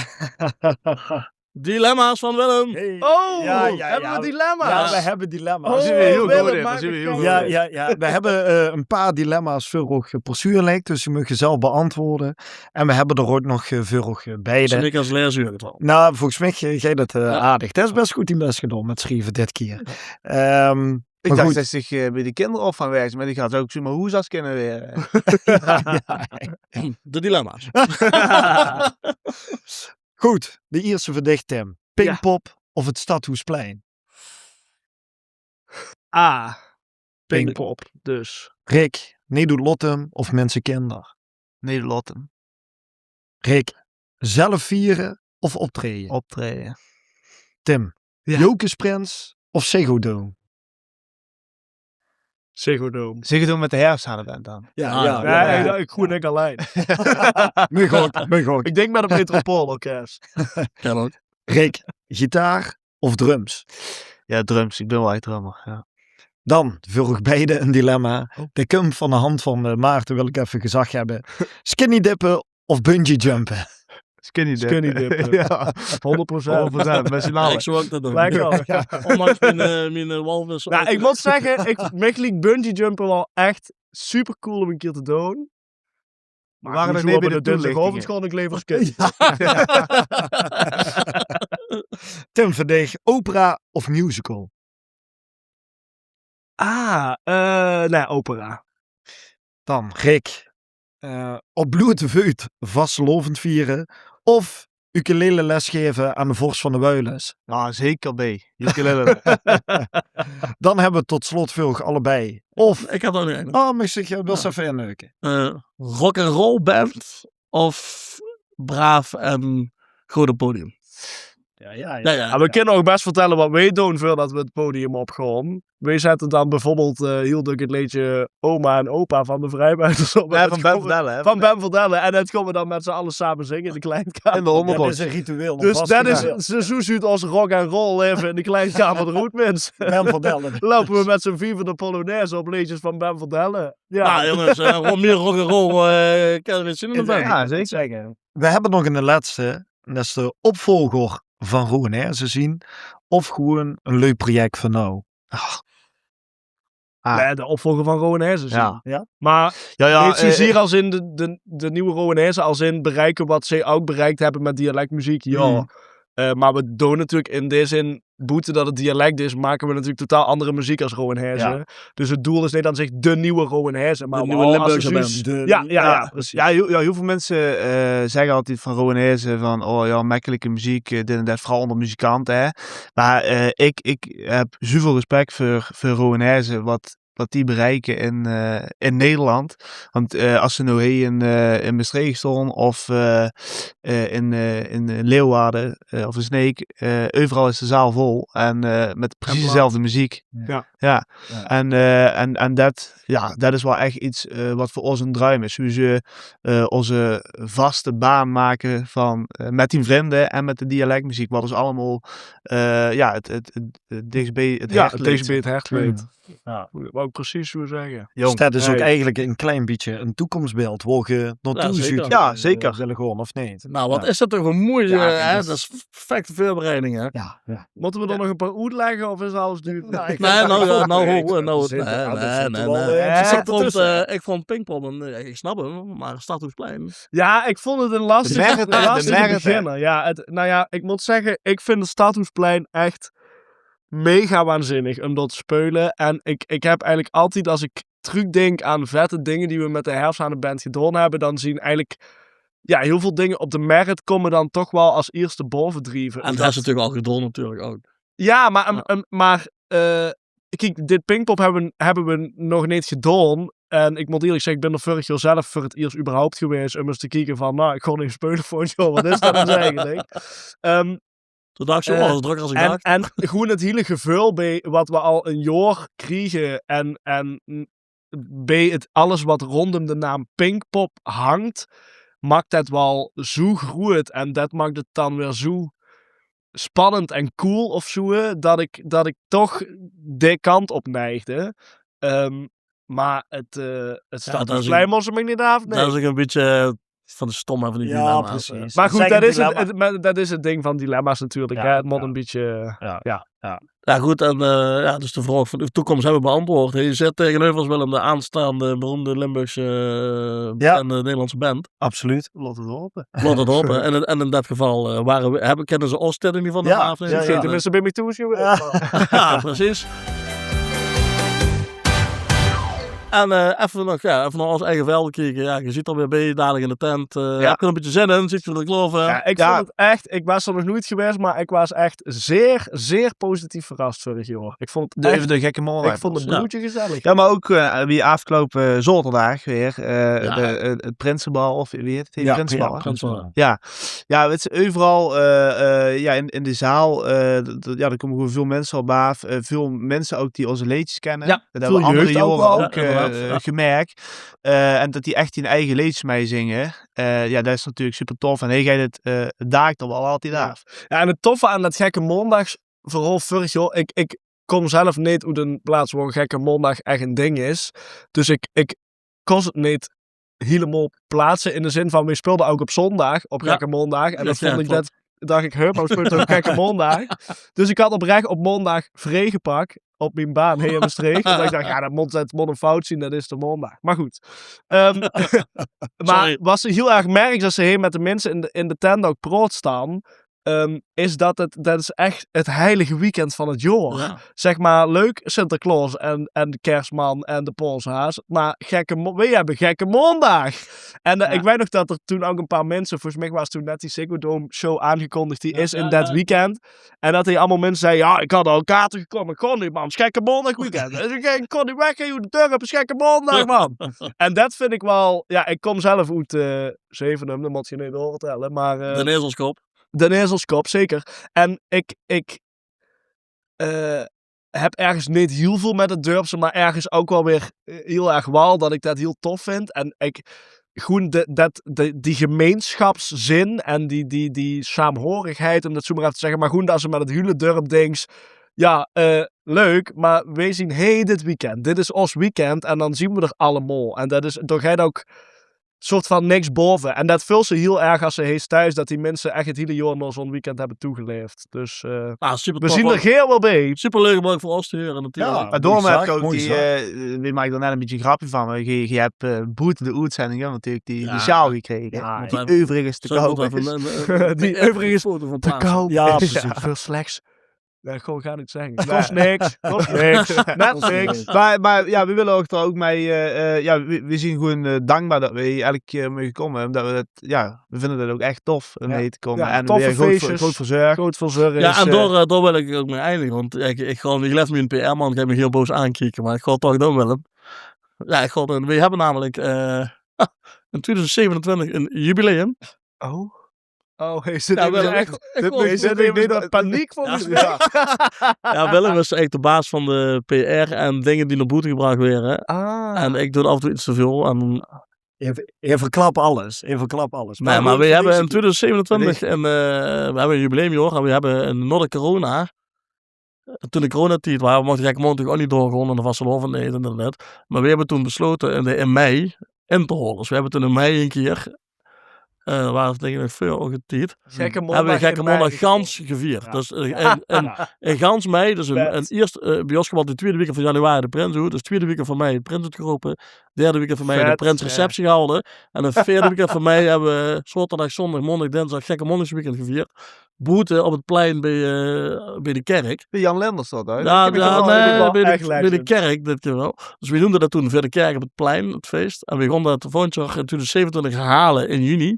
dilemma's van Willem. Hey. Oh, ja, ja, hebbe we dilemma's? Ja, we hebbe dilemma's. Oh, Willem, maak 't. Ja, ja, ja. We hebbe, eh, ein paar dilemma's veur uch persoeanlik, dus die meugt ge zelf beantwoorde. En we hebbe d'r ouch nog, eh, veur uch, eh, beide. Zeen ik als lezer het al? Nou, volges mich, eh, geit 't, eh, aardig. Dae is bes good zien bes gedaon mit schrieve dit kier. Ehm, ik dach dat zich, eh, bie de kinderopvang werkde, maar die had ouch zoemer hoesas kinne waere. De dilemma's. Good, de ierste veur dich, Tim. Pinkpop of 't Stadhoesplein? A. Pinkpop, dus. Rick, Neet oet Lottum of Minsekinder? Neet oet Lottum. Rick, zelf viere of optraeje? Optraeje. Tim, ja. Jocusprins of Ziggo Dome? Ziggo Dome. Ziggo Dome mit de herfshaleband dan. Ja, ja, ja, ik, ik groen ik allein. Mug ouch, mug ouch. Ik dink mit 't Metropoolorkes. Kan ouch. Rick, gitaar of drums? Ja, drums. Ik bin waal echt drummer, ja. Dan veur uch beide ein dilemma. Oh. Dae kump van de hand van, eh, Maarten, wil ik effe gezag hebbe. Skinnydippe of bungee jumpe? Skinnydippe. Skinnydippe. Ja. Honderd procent. Honderd procent, mit zien alle. Ik zou ouch dat doon. Lekker. Ja. Ondanks mien, eh, mien, eh, walvis. Nou, ik mót zegge, ik, mich liek bungee jumpe waal echt super cool um ein kier te doon. Maar we ware nog neet bie de dinsdagavond, gewoon ik lever skins. Tim, veur dich, opera of musical? Ah, eh, nee, opera. Dan, Rick, eh, op bloeëte veut vastelaovend viere of ukulele les gaeve aan de vors van de Wuilus? Ja, zeker B. Ukulele. Dan hebbe we tot slot veur uch allebei. Of ik had ouch nog ein. Oh, mós ik, eh, best effe inneuke. Eh, rock-'n-roll band of braaf en good op podium? Ja, ja, ja. Ja, ja, ja. We kinne ouch bes vertelle wat weej doon veurdat we 't podium opgaon. Weej zette dan bijvoorbeeld, eh, hiel dök 't leedje Oma en Opa van de Vrijbuiters op. Ja, van Ben Verdellen, hè? Van Ben Verdellen. En dat gaon we dan mit zien alle same zinge in de kleinkamer. In de Hommelbox. Dat is ein ritueel. Dus dat is, ze zoe zuut ós rock-'n-roll-laeve in de kleinkamer d'r oet, mins. Ben Verdellen. Loupe we mit zien vieve de polonaise op leedjes van Ben Verdellen. Ja. Nou, jonges, eh, ro-, mier rock-'n-roll, eh, kan je niet zien in de band. Ja, zeker. We hebbe nog ein lètste. En dat is de opvolger van Rowwen Hèze zien. Of gewoen ein leuk project veur now. Ah. Ah. Nee, de opvolger van Rowwen Hèze zien. Ja. Ja? Maar ja, ja, neet zoezier, eh, als in de, de, de nuuje Rowwen Hèze, als in bereike wat ze ouch bereikt hebbe mit dialectmuziek. Ja. Eh, maar we doon natuurlik in die zin boete dat 't dialect is, make we natuurlik totaal andere meziek as Rowwen Hèze. Ja. Dus 't doel is neet aan zich de nuuje Rowwen Hèze, maar de nuuje Limburgse band. Ja, ja, ja, precies. Ja, hiel, ja, hiel väöl minse, eh, zegge altied van Rowwen Hèze van, oh ja, mekkelike meziek, eh, dit en dat, veural ónger muzikante, hè. Maar, eh, ik, ik heb zoeväöl respect veur, veur Rowwen Hèze, wat wat die bereike in, eh, in Nederland. Want, eh, as ze now hie in, eh, in Mestreech staon of, eh, eh, in, eh, in, in Leeuwarden, eh, of in Sneek, eh, euveral is de zaal vol en, eh, mit precies dezelfde meziek. Ja. Ja. En, eh, en, en dat, ja, dat is waal ech iets, eh, wat veur ós ein druim is. Wie ze, eh, ózze vaste baan make van, eh, mit die vrinde en mit de dialectmeziek, wat ós allemaol, eh, ja, 't, 't, 't, 't dichtst bie 't hert ligk. Ja, 't dichtst bie 't hert ligk. Ja. Ouch precies zoe zègke. Jóng. Dus det is ouch eigelik ein klein bietje ein toekomsbeeld wo ge naotoe zuut, ja, zeker, wille gaon, of neet? Nou, wat is det toch ein moeie, hè? Det is perfecte veurbereiding, hè? Ja, ja. Mótte we d'r nog ein paar oetlègke of is alles dudelik? Nae, nou, ja, nou, nou, nae, nae, nae. Ik vond, eh, ik vond Pinkpop, eh, ik snap 'm, maar Stadhuisplein. Ja, ik vond het een lastig, lastige beginner. Ja, het, nou ja, ik moet zeggen, ik vind het Stadhuisplein echt mega waanzinnig um dao te speule. En ik, ik heb eigenlijk altied, as ik trökdink aan vette dinger die we met de Herfshane Band gedaon hebbe, dan zien eigenlijk, ja, heel veel dinger op de Merret kómme dan toch wel as ierste baove drieve. En det is natuurlik al gedaon, natuurlik ouch. Ja, maar, um, um, maar, eh, kiek, dit Pinkpop hebbe, hebbe we nog neet gedaon. En ik mót ierlik zègke, ik bin d'r vörig jaor zelf veur het iers überhaupt gewaes um ens te kieke van, nou, ik gaon neet speule volgend jaor, wat is det ens eigelik? Ehm, Toen dach ik, eh, oh, det is drökker as ik dach. En gewoen het hiele geveul beej wat we al ein jaor kriege en, en beej het alles wat rondom de naam Pinkpop hangt, maakt det wel zoe groeët en det maakt het dan weer zoe spannend en cool of zoe, det ik, det ik toch dae kant op neigde. Ehm, maar het, eh, het Stadhuisplein mós se mich neet aafneime. Det is ouch ein bietje van de stomheid van die dilemma's, precies. Maar goed, det is het, maar det is het ding van dilemma's natuurlik, hè. Het mót ein bietje, ja. Ja, goed, en, eh, ja, dus de vraog van de toekomst hebbe we beantwoord. Hie zit tegeneuver ós Willem, de aanstaande beroemde Limburgse, eh, bekende Nederlandse band. Absoluut. Laot het hope. Laot het hope. En in, en in det geval, eh, ware we, hebbe, kinne ze ós dit in ieder geval nog aafneime. Ja, tenminste, beej mich toe. Ja, precies. En, eh, effe nog, ja, effe nao ós eige veld kieke. Ja, ge ziet alweer beej, dalik in de tent. Eh, heb ge d'r ein bietje zin in? Ziet ge d'r klaor veur? Ja, ik vond het echt, ik waas d'r nog noeit gewaes, maar ik waas echt zeer, zeer positief verrast vörig jaor. Ik vond het echt, de Gekke Maondaag, ik vond het bloedje gezellig. Ja, maar ouch, eh, wie aafgeloupe zaoterdaag weer, eh, de, eh, het Prinsebal, of wie het heet, Prinsebal, hè? Prinsebal. Ja, ja, het is euveral, eh, eh, ja, in, in de zaal, eh, d-, d-, ja, d'r kómme gewoen veul minse op aaf. Eh, veul minse ouch die ós leedjes kinne. Ja, det hebbe we anger jaore ouch, eh, gemerk. Eh, en det die echt hun eige leedjes meizinge. Eh, ja, det is natuurlik super tof. En hie geit het, eh, daak d'r wel altied aaf. Ja, en het toffe aan det Gekke Maondaagsverhaol vörig jaor, ik, ik kom zelf neet oet ein plaats wo Gekke Maondaag echt ein ding is. Dus ik, ik kós het neet hielemaol plaatse in de zin van, we speulde ouch op zondaag, op Gekke Maondaag. En det vond ik, det dach ik, hup, we speule op Gekke Maondaag. Dus ik had oprech op maondaag vreej gepak op mien baan hie in Mestreech. Omdat ik dach, ja, det mót, det mót ein fout zien, det is de maondaag. Maar goed. Ehm, maar wat se hiel erg merks as se hie met de minse in de, in de tent ouch praots dan, ehm, is det het, det is echt het heilige weekend van het jaor. Ja. Zeg maar, leuk Sinterklaos en, en de Kersman en de Paoshaas, maar Gekke Mo-, we hebbe Gekke Maondaag. En, eh, ik weit nog det d'r toen ouch ein paar minse, volges mich waas toen net die Ziggo Dome show aangekondigd, die is in det weekend. En det die allemaol minse zeie, ja, ik had al kaarte gekocht, maar ik kós neet, man. Het is Gekke Maondaag weekend. Ik kós neet weg, joh, de dörp is Gekke Maondaag, man. En det vind ik wel, ja, ik kom zelf oet, eh, Zevenum, det mót ge neet doorvertelle, maar, eh, de Nezelskop. De Nezelskop, zeker. En ik, ik, eh, heb ergens neet hiel veul met het dörpse, maar ergens ouch wel weer, eh, hiel erg wel det ik det hiel tof vind. En ik, gewoen de, det, de, die gemeenschapszin en die, die, die saamhorigheid, um det zoe maar effe te zegge, maar gewoen det se met het hiele dörp dinks, ja, eh, leuk, maar we zien hie dit weekend. Dit is ós weekend en dan zien we d'r allemaol. En det is, dao geit ouch soort van niks baove. En det veuls se hiel erg as se hie thuis, det die minse echt het hiele jaor nao zoe'n weekend hebbe toegeleefd. Dus, eh, we zien d'r gaer wel beej. Superleuk um ouch veur ós te heure, natuurlik. Ja, maar daorum heb ik ouch die, eh, we make d'r net ein bietje ein grepje van, maar ge, ge hebt, eh, boete de oetzending natuurlik die, die sjaal gekrege. Ja, die euverigens te koup is. Die euverigens te koup is. Ja, precies. Veur slechts Ja, gewoon gaar neet zegge. Kos niks, kos niks. Net niks. Maar, maar ja, we wille ouch d'r ouch mei, eh, eh, ja, we, we zien gewoen, eh, dankbaar det we hie elke kier moge kómme. Omdat we det, ja, we vinde det ouch echt tof um hie te kómme. Ja, en toffe weer good ver-, feestjes. Good verzörg. Good verzörg. Ja, en dao, eh, dao wil ik ouch mei eindige. Want ik, ik gaon, ik let mien P R-man, geit mich hiel boos aankieke, maar ik gaon 't toch doon, Willem. Ja, ik gaon, we hebbe namelik, eh, in tweeduizend zevenentwintig ein jubileum. Oh. Oh, hie zit echt, hie zit paniek volges mich. Ja, Willem is eigelik de baas van de P R en dinger die nao boete gebrach waere. Ah. En ik doon af en toe iets te veul en... Hie verklap alles, hie verklap alles. Nae, maar we hebbe in tweeduizend zevenentwintig ein, eh, we hebbe ein jubileumjaor en we hebbe ein, nao de corona Toen de coronatied waar, mochte Gekke Maondig natuurlik ouch neet doorgaon en de vastelaovend neet en dit en det. Mer weej höbbe toen beslote in de, in mei in te haole. Dus weej höbbe toen in mei ein kier, eh, waar het dink ik nog veur ouch de tied, höbbe weej Gekke Maondig gans gevierd. Dus, eh, in, in, in gans mei, dus in, in iers, eh, beej ós kump altied de twiede week van januari de prins oet. Dus twiede week van mei de prins oetgerope. Derde week van mei de prinsreceptie gehalde. En de veerde week van mei höbbe weej zaoterdig, zóndig, maondig, dinsdig Gekke Maondigsweekend gevierd. Boete op het plein beej, eh, beej de kerk. De Jan Lenders zat, hè? Ja, ja, nae, beej de, beej de kerk dit kier waal. Dus weej doonde det toen veur de kerk op het plein, het fees. En weej gaon det volgend jaor in twieëntwintig zevenentwintig herhale in juni.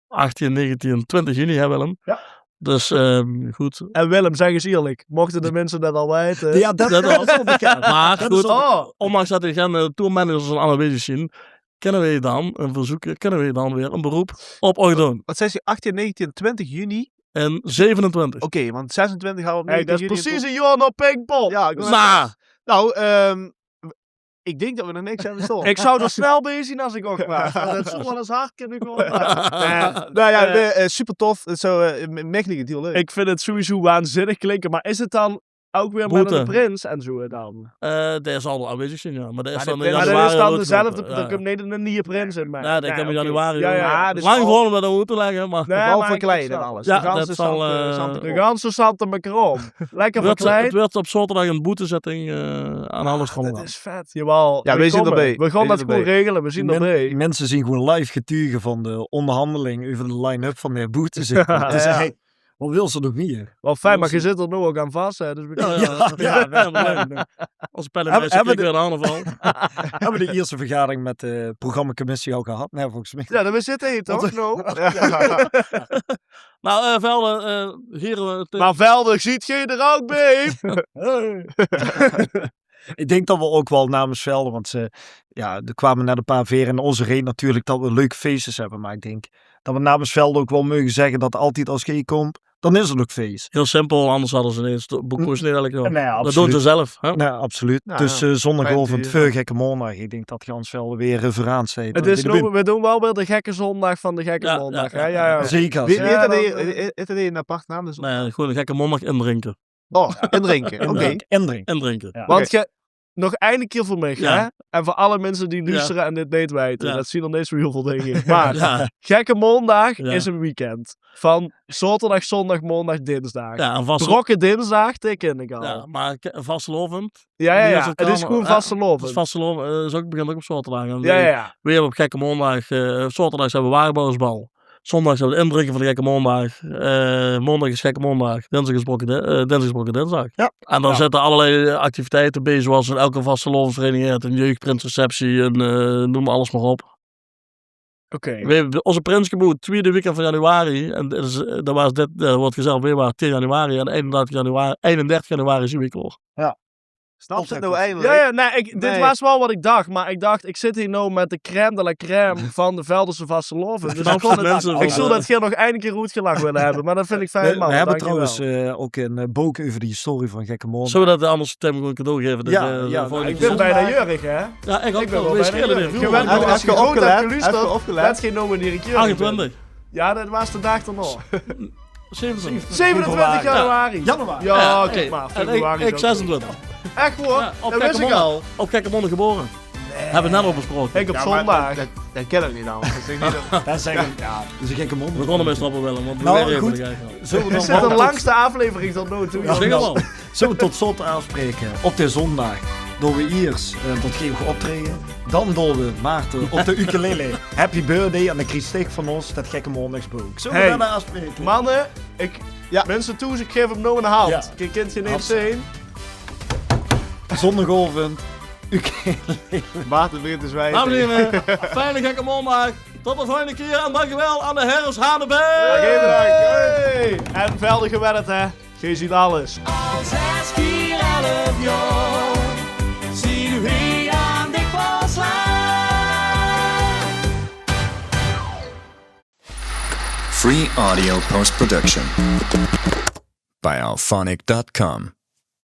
Achttien, negentien, twintig juni, hè Willem? Ja. Dus, ehm, good. En Willem, zeg ens ierlik, mochte de minse det al weite? Ja, det, det is al bekend. Mer good, ondanks det d'r gein, eh, tourmanagers aanwezig zien, kinne weej dan ein verzeuk, kinne weej dan weer ein beroep op uch doon? Wat zei ze? Achttien, negentien, twintig juni? En zevenentwintig. Oké, want zesentwintig hadde weej op negentien juni. Hey, det is precies ein jaor nao Pinkpop. Ja, ik wou net zeggen. Nou, ehm, ik dink det weej nog niks höbbe staon. Ik zou d'r snel beej zien as ik uch waar. Det zou waal ens hard kinne gaon. Nou ja, super tof. Zo, eh, mechtig, heel leuk. Ik vind het sowieso waanzinnig klinke, mer is het dan ouch weer mit de prins en zo dan? Eh, dae zal waal aanwezig zien, ja. Mer dae is dan in januari. Dezelfde, d'r kump neet ein nieje prins in mei. Ja, dae kump in januari. Lang gevaorlik óm det oet te lègke, mer waal verkleid en alles. Ja, de ganse Sante, de ganse Sante Macron. Lekker verkleid. Het wuuert op zaoterdig ein boetezitting, eh, aan alles. Det is vet. Jawaal, weej zien d'rbeej. Weej gaon det good regele. Weej zien d'rbeej. Minse zien gewoon live getuge van de óngerhanjeling euver de line-up van de boetezitting. Dus hey, wat wils se nog mieër? Waal fijn, mer geej zit d'r noow ouch aan vas, hè? Dus ja, ja, ja, ja. Ós pelle, höbbe weej de, höbbe weej de ierste vergadering mit de programmacommissie al gehad? Nae, volges mich. Ja, det, weej zitte hiej toch nog. Nou, eh, Velde, eh, hiej, eh, mer Velde, ziet geej d'r ouch beej? Ik dink det weej ouch waal namens Velde, want ze, ja, d'r kwame net ein paar veer in ós reej natuurlik det weej leuke feesjes höbbe, mer ik dink det weej namens Velde ouch waal moge zegge det altied as geej kump, dan is 't ouch fees. Heel simpel, anders hadde ze neet, boeke ze neet elk jaor. Nae, absoluut. Det doon ze zelf, hè? Nae, absoluut. Dus, eh, zóndigaovend veur Gekke Maondig, ik dink det gans Velde weer, eh, veuraan steit. Het is nog, weej doon waal weer de gekke zóndig van de Gekke Maondig, hè? Ja, ja. Zeker. Wie, wie heet det, heet det ein aparte naam? Nae, gewoon Gekke Maondig indrinke. Oh, indrinke. Oké. Indrinke. Indrinke. Ja. Want ge-, nog ein kier veur mich, hè? En veur alle minse die loestere en dit neet weite. Det zien d'r neet zo heel väöl, dink ik. Mer Gekke Maondig is ein weekend. Van zaoterdig, zóndig, maondig, dinsdig. Ja, en vas- Drokke dinsdig, det kin ik al. Ja, mer vastelaovend. Ja, ja, ja. Het is gewoon vastelaovend. Het is vastelaovend, eh, is ouch, begint ouch op zaoterdig. En ja, ja, ja. Weej höbbe op Gekke Maondig, eh, zaoterdig höbbe weej wagebouwersbal. Zóndig is 't indrinke van de Gekke Maondig. Eh, maondig is Gekke Maondig. Dinsdig is Brokke Di-, eh, dinsdig is Brokke Dinsdig. Ja. En dan zitte allerlei activiteite beej, zoals in elke vastelaovesvereniging, ein jeugdprinsreceptie, en, eh, neum alles mer op. Oké. Weej höbbe ós prins geboet, twiede weekend van januari. En det is, eh, det waar dit, eh, waat gezellig weer waar, tien januari. En einendertig januari, einendertig januari zien weej klaor. Ja. Snaps se het noow eindelik? Ja, ja, nae, ik, dit waar waal waat ik dach, mer ik dach, ik zit hiej noow mit de crème de la crème van de Veldese vastelaovend. Dus ik zów det gaer nog ein kier oetgelag wille höbbe, mer det vind ik fijn, man. Weej höbbe trouwens, eh, ouch ein, eh, book euver de historie van Gekke Maondig. Zölle weej det anders Tim gewoon cadeau gaeve? Ja, ja, ik bin bijna jäörig, hè? Ja, ik ouch. Weej schele weer väöl. Gewend, as ge good höb geloesterd, det geej noow ein kier achtentwintig. Ja, det waar de daag d'rnao. Zevenentwintig. Zevenentwintig januari. Januari. Ja, oké, mer februari is ouch zesentwintig. Ech waor? Ja, det wis ik al. Op Gekke Maondig gebore. Nae. Höbbe weej net al besproke. Ik op zóndig. Det, det kin ouch neet anders. Det is ein Gekke Maondig. Weej gaon 'm ins snappe, Willem, want weej... Good. Dit is de langste aflevering tot noow toe. Ja, zeker waal. Zölle weej tot slot aafspraeke op de zóndig? Doon weej iers, eh, det geej gaot optraeje. Dan doon weej Maarten op de ukulele Happy Birthday en dan krieg dich van ós det Gekke Maondigsbook. Zölle weej det aafspraeke? Manne, ik, minse thoes, ik gaef 'm noow ein hand. Ja. Kint geej neet zien. Zóndigaovend, ukulele. Maarten begint te zwiete. Dames en hiere, fijne Gekke Maondig. Tot de volgende kier en dankjewel aan de Herres Hanebij. Ja, geej bedank. Hey. En Velde, gewend, hè. Geej zeet alles. Al zes kier elf jaor zien weej aan de klas. Free audio post-production by alphonic dot com.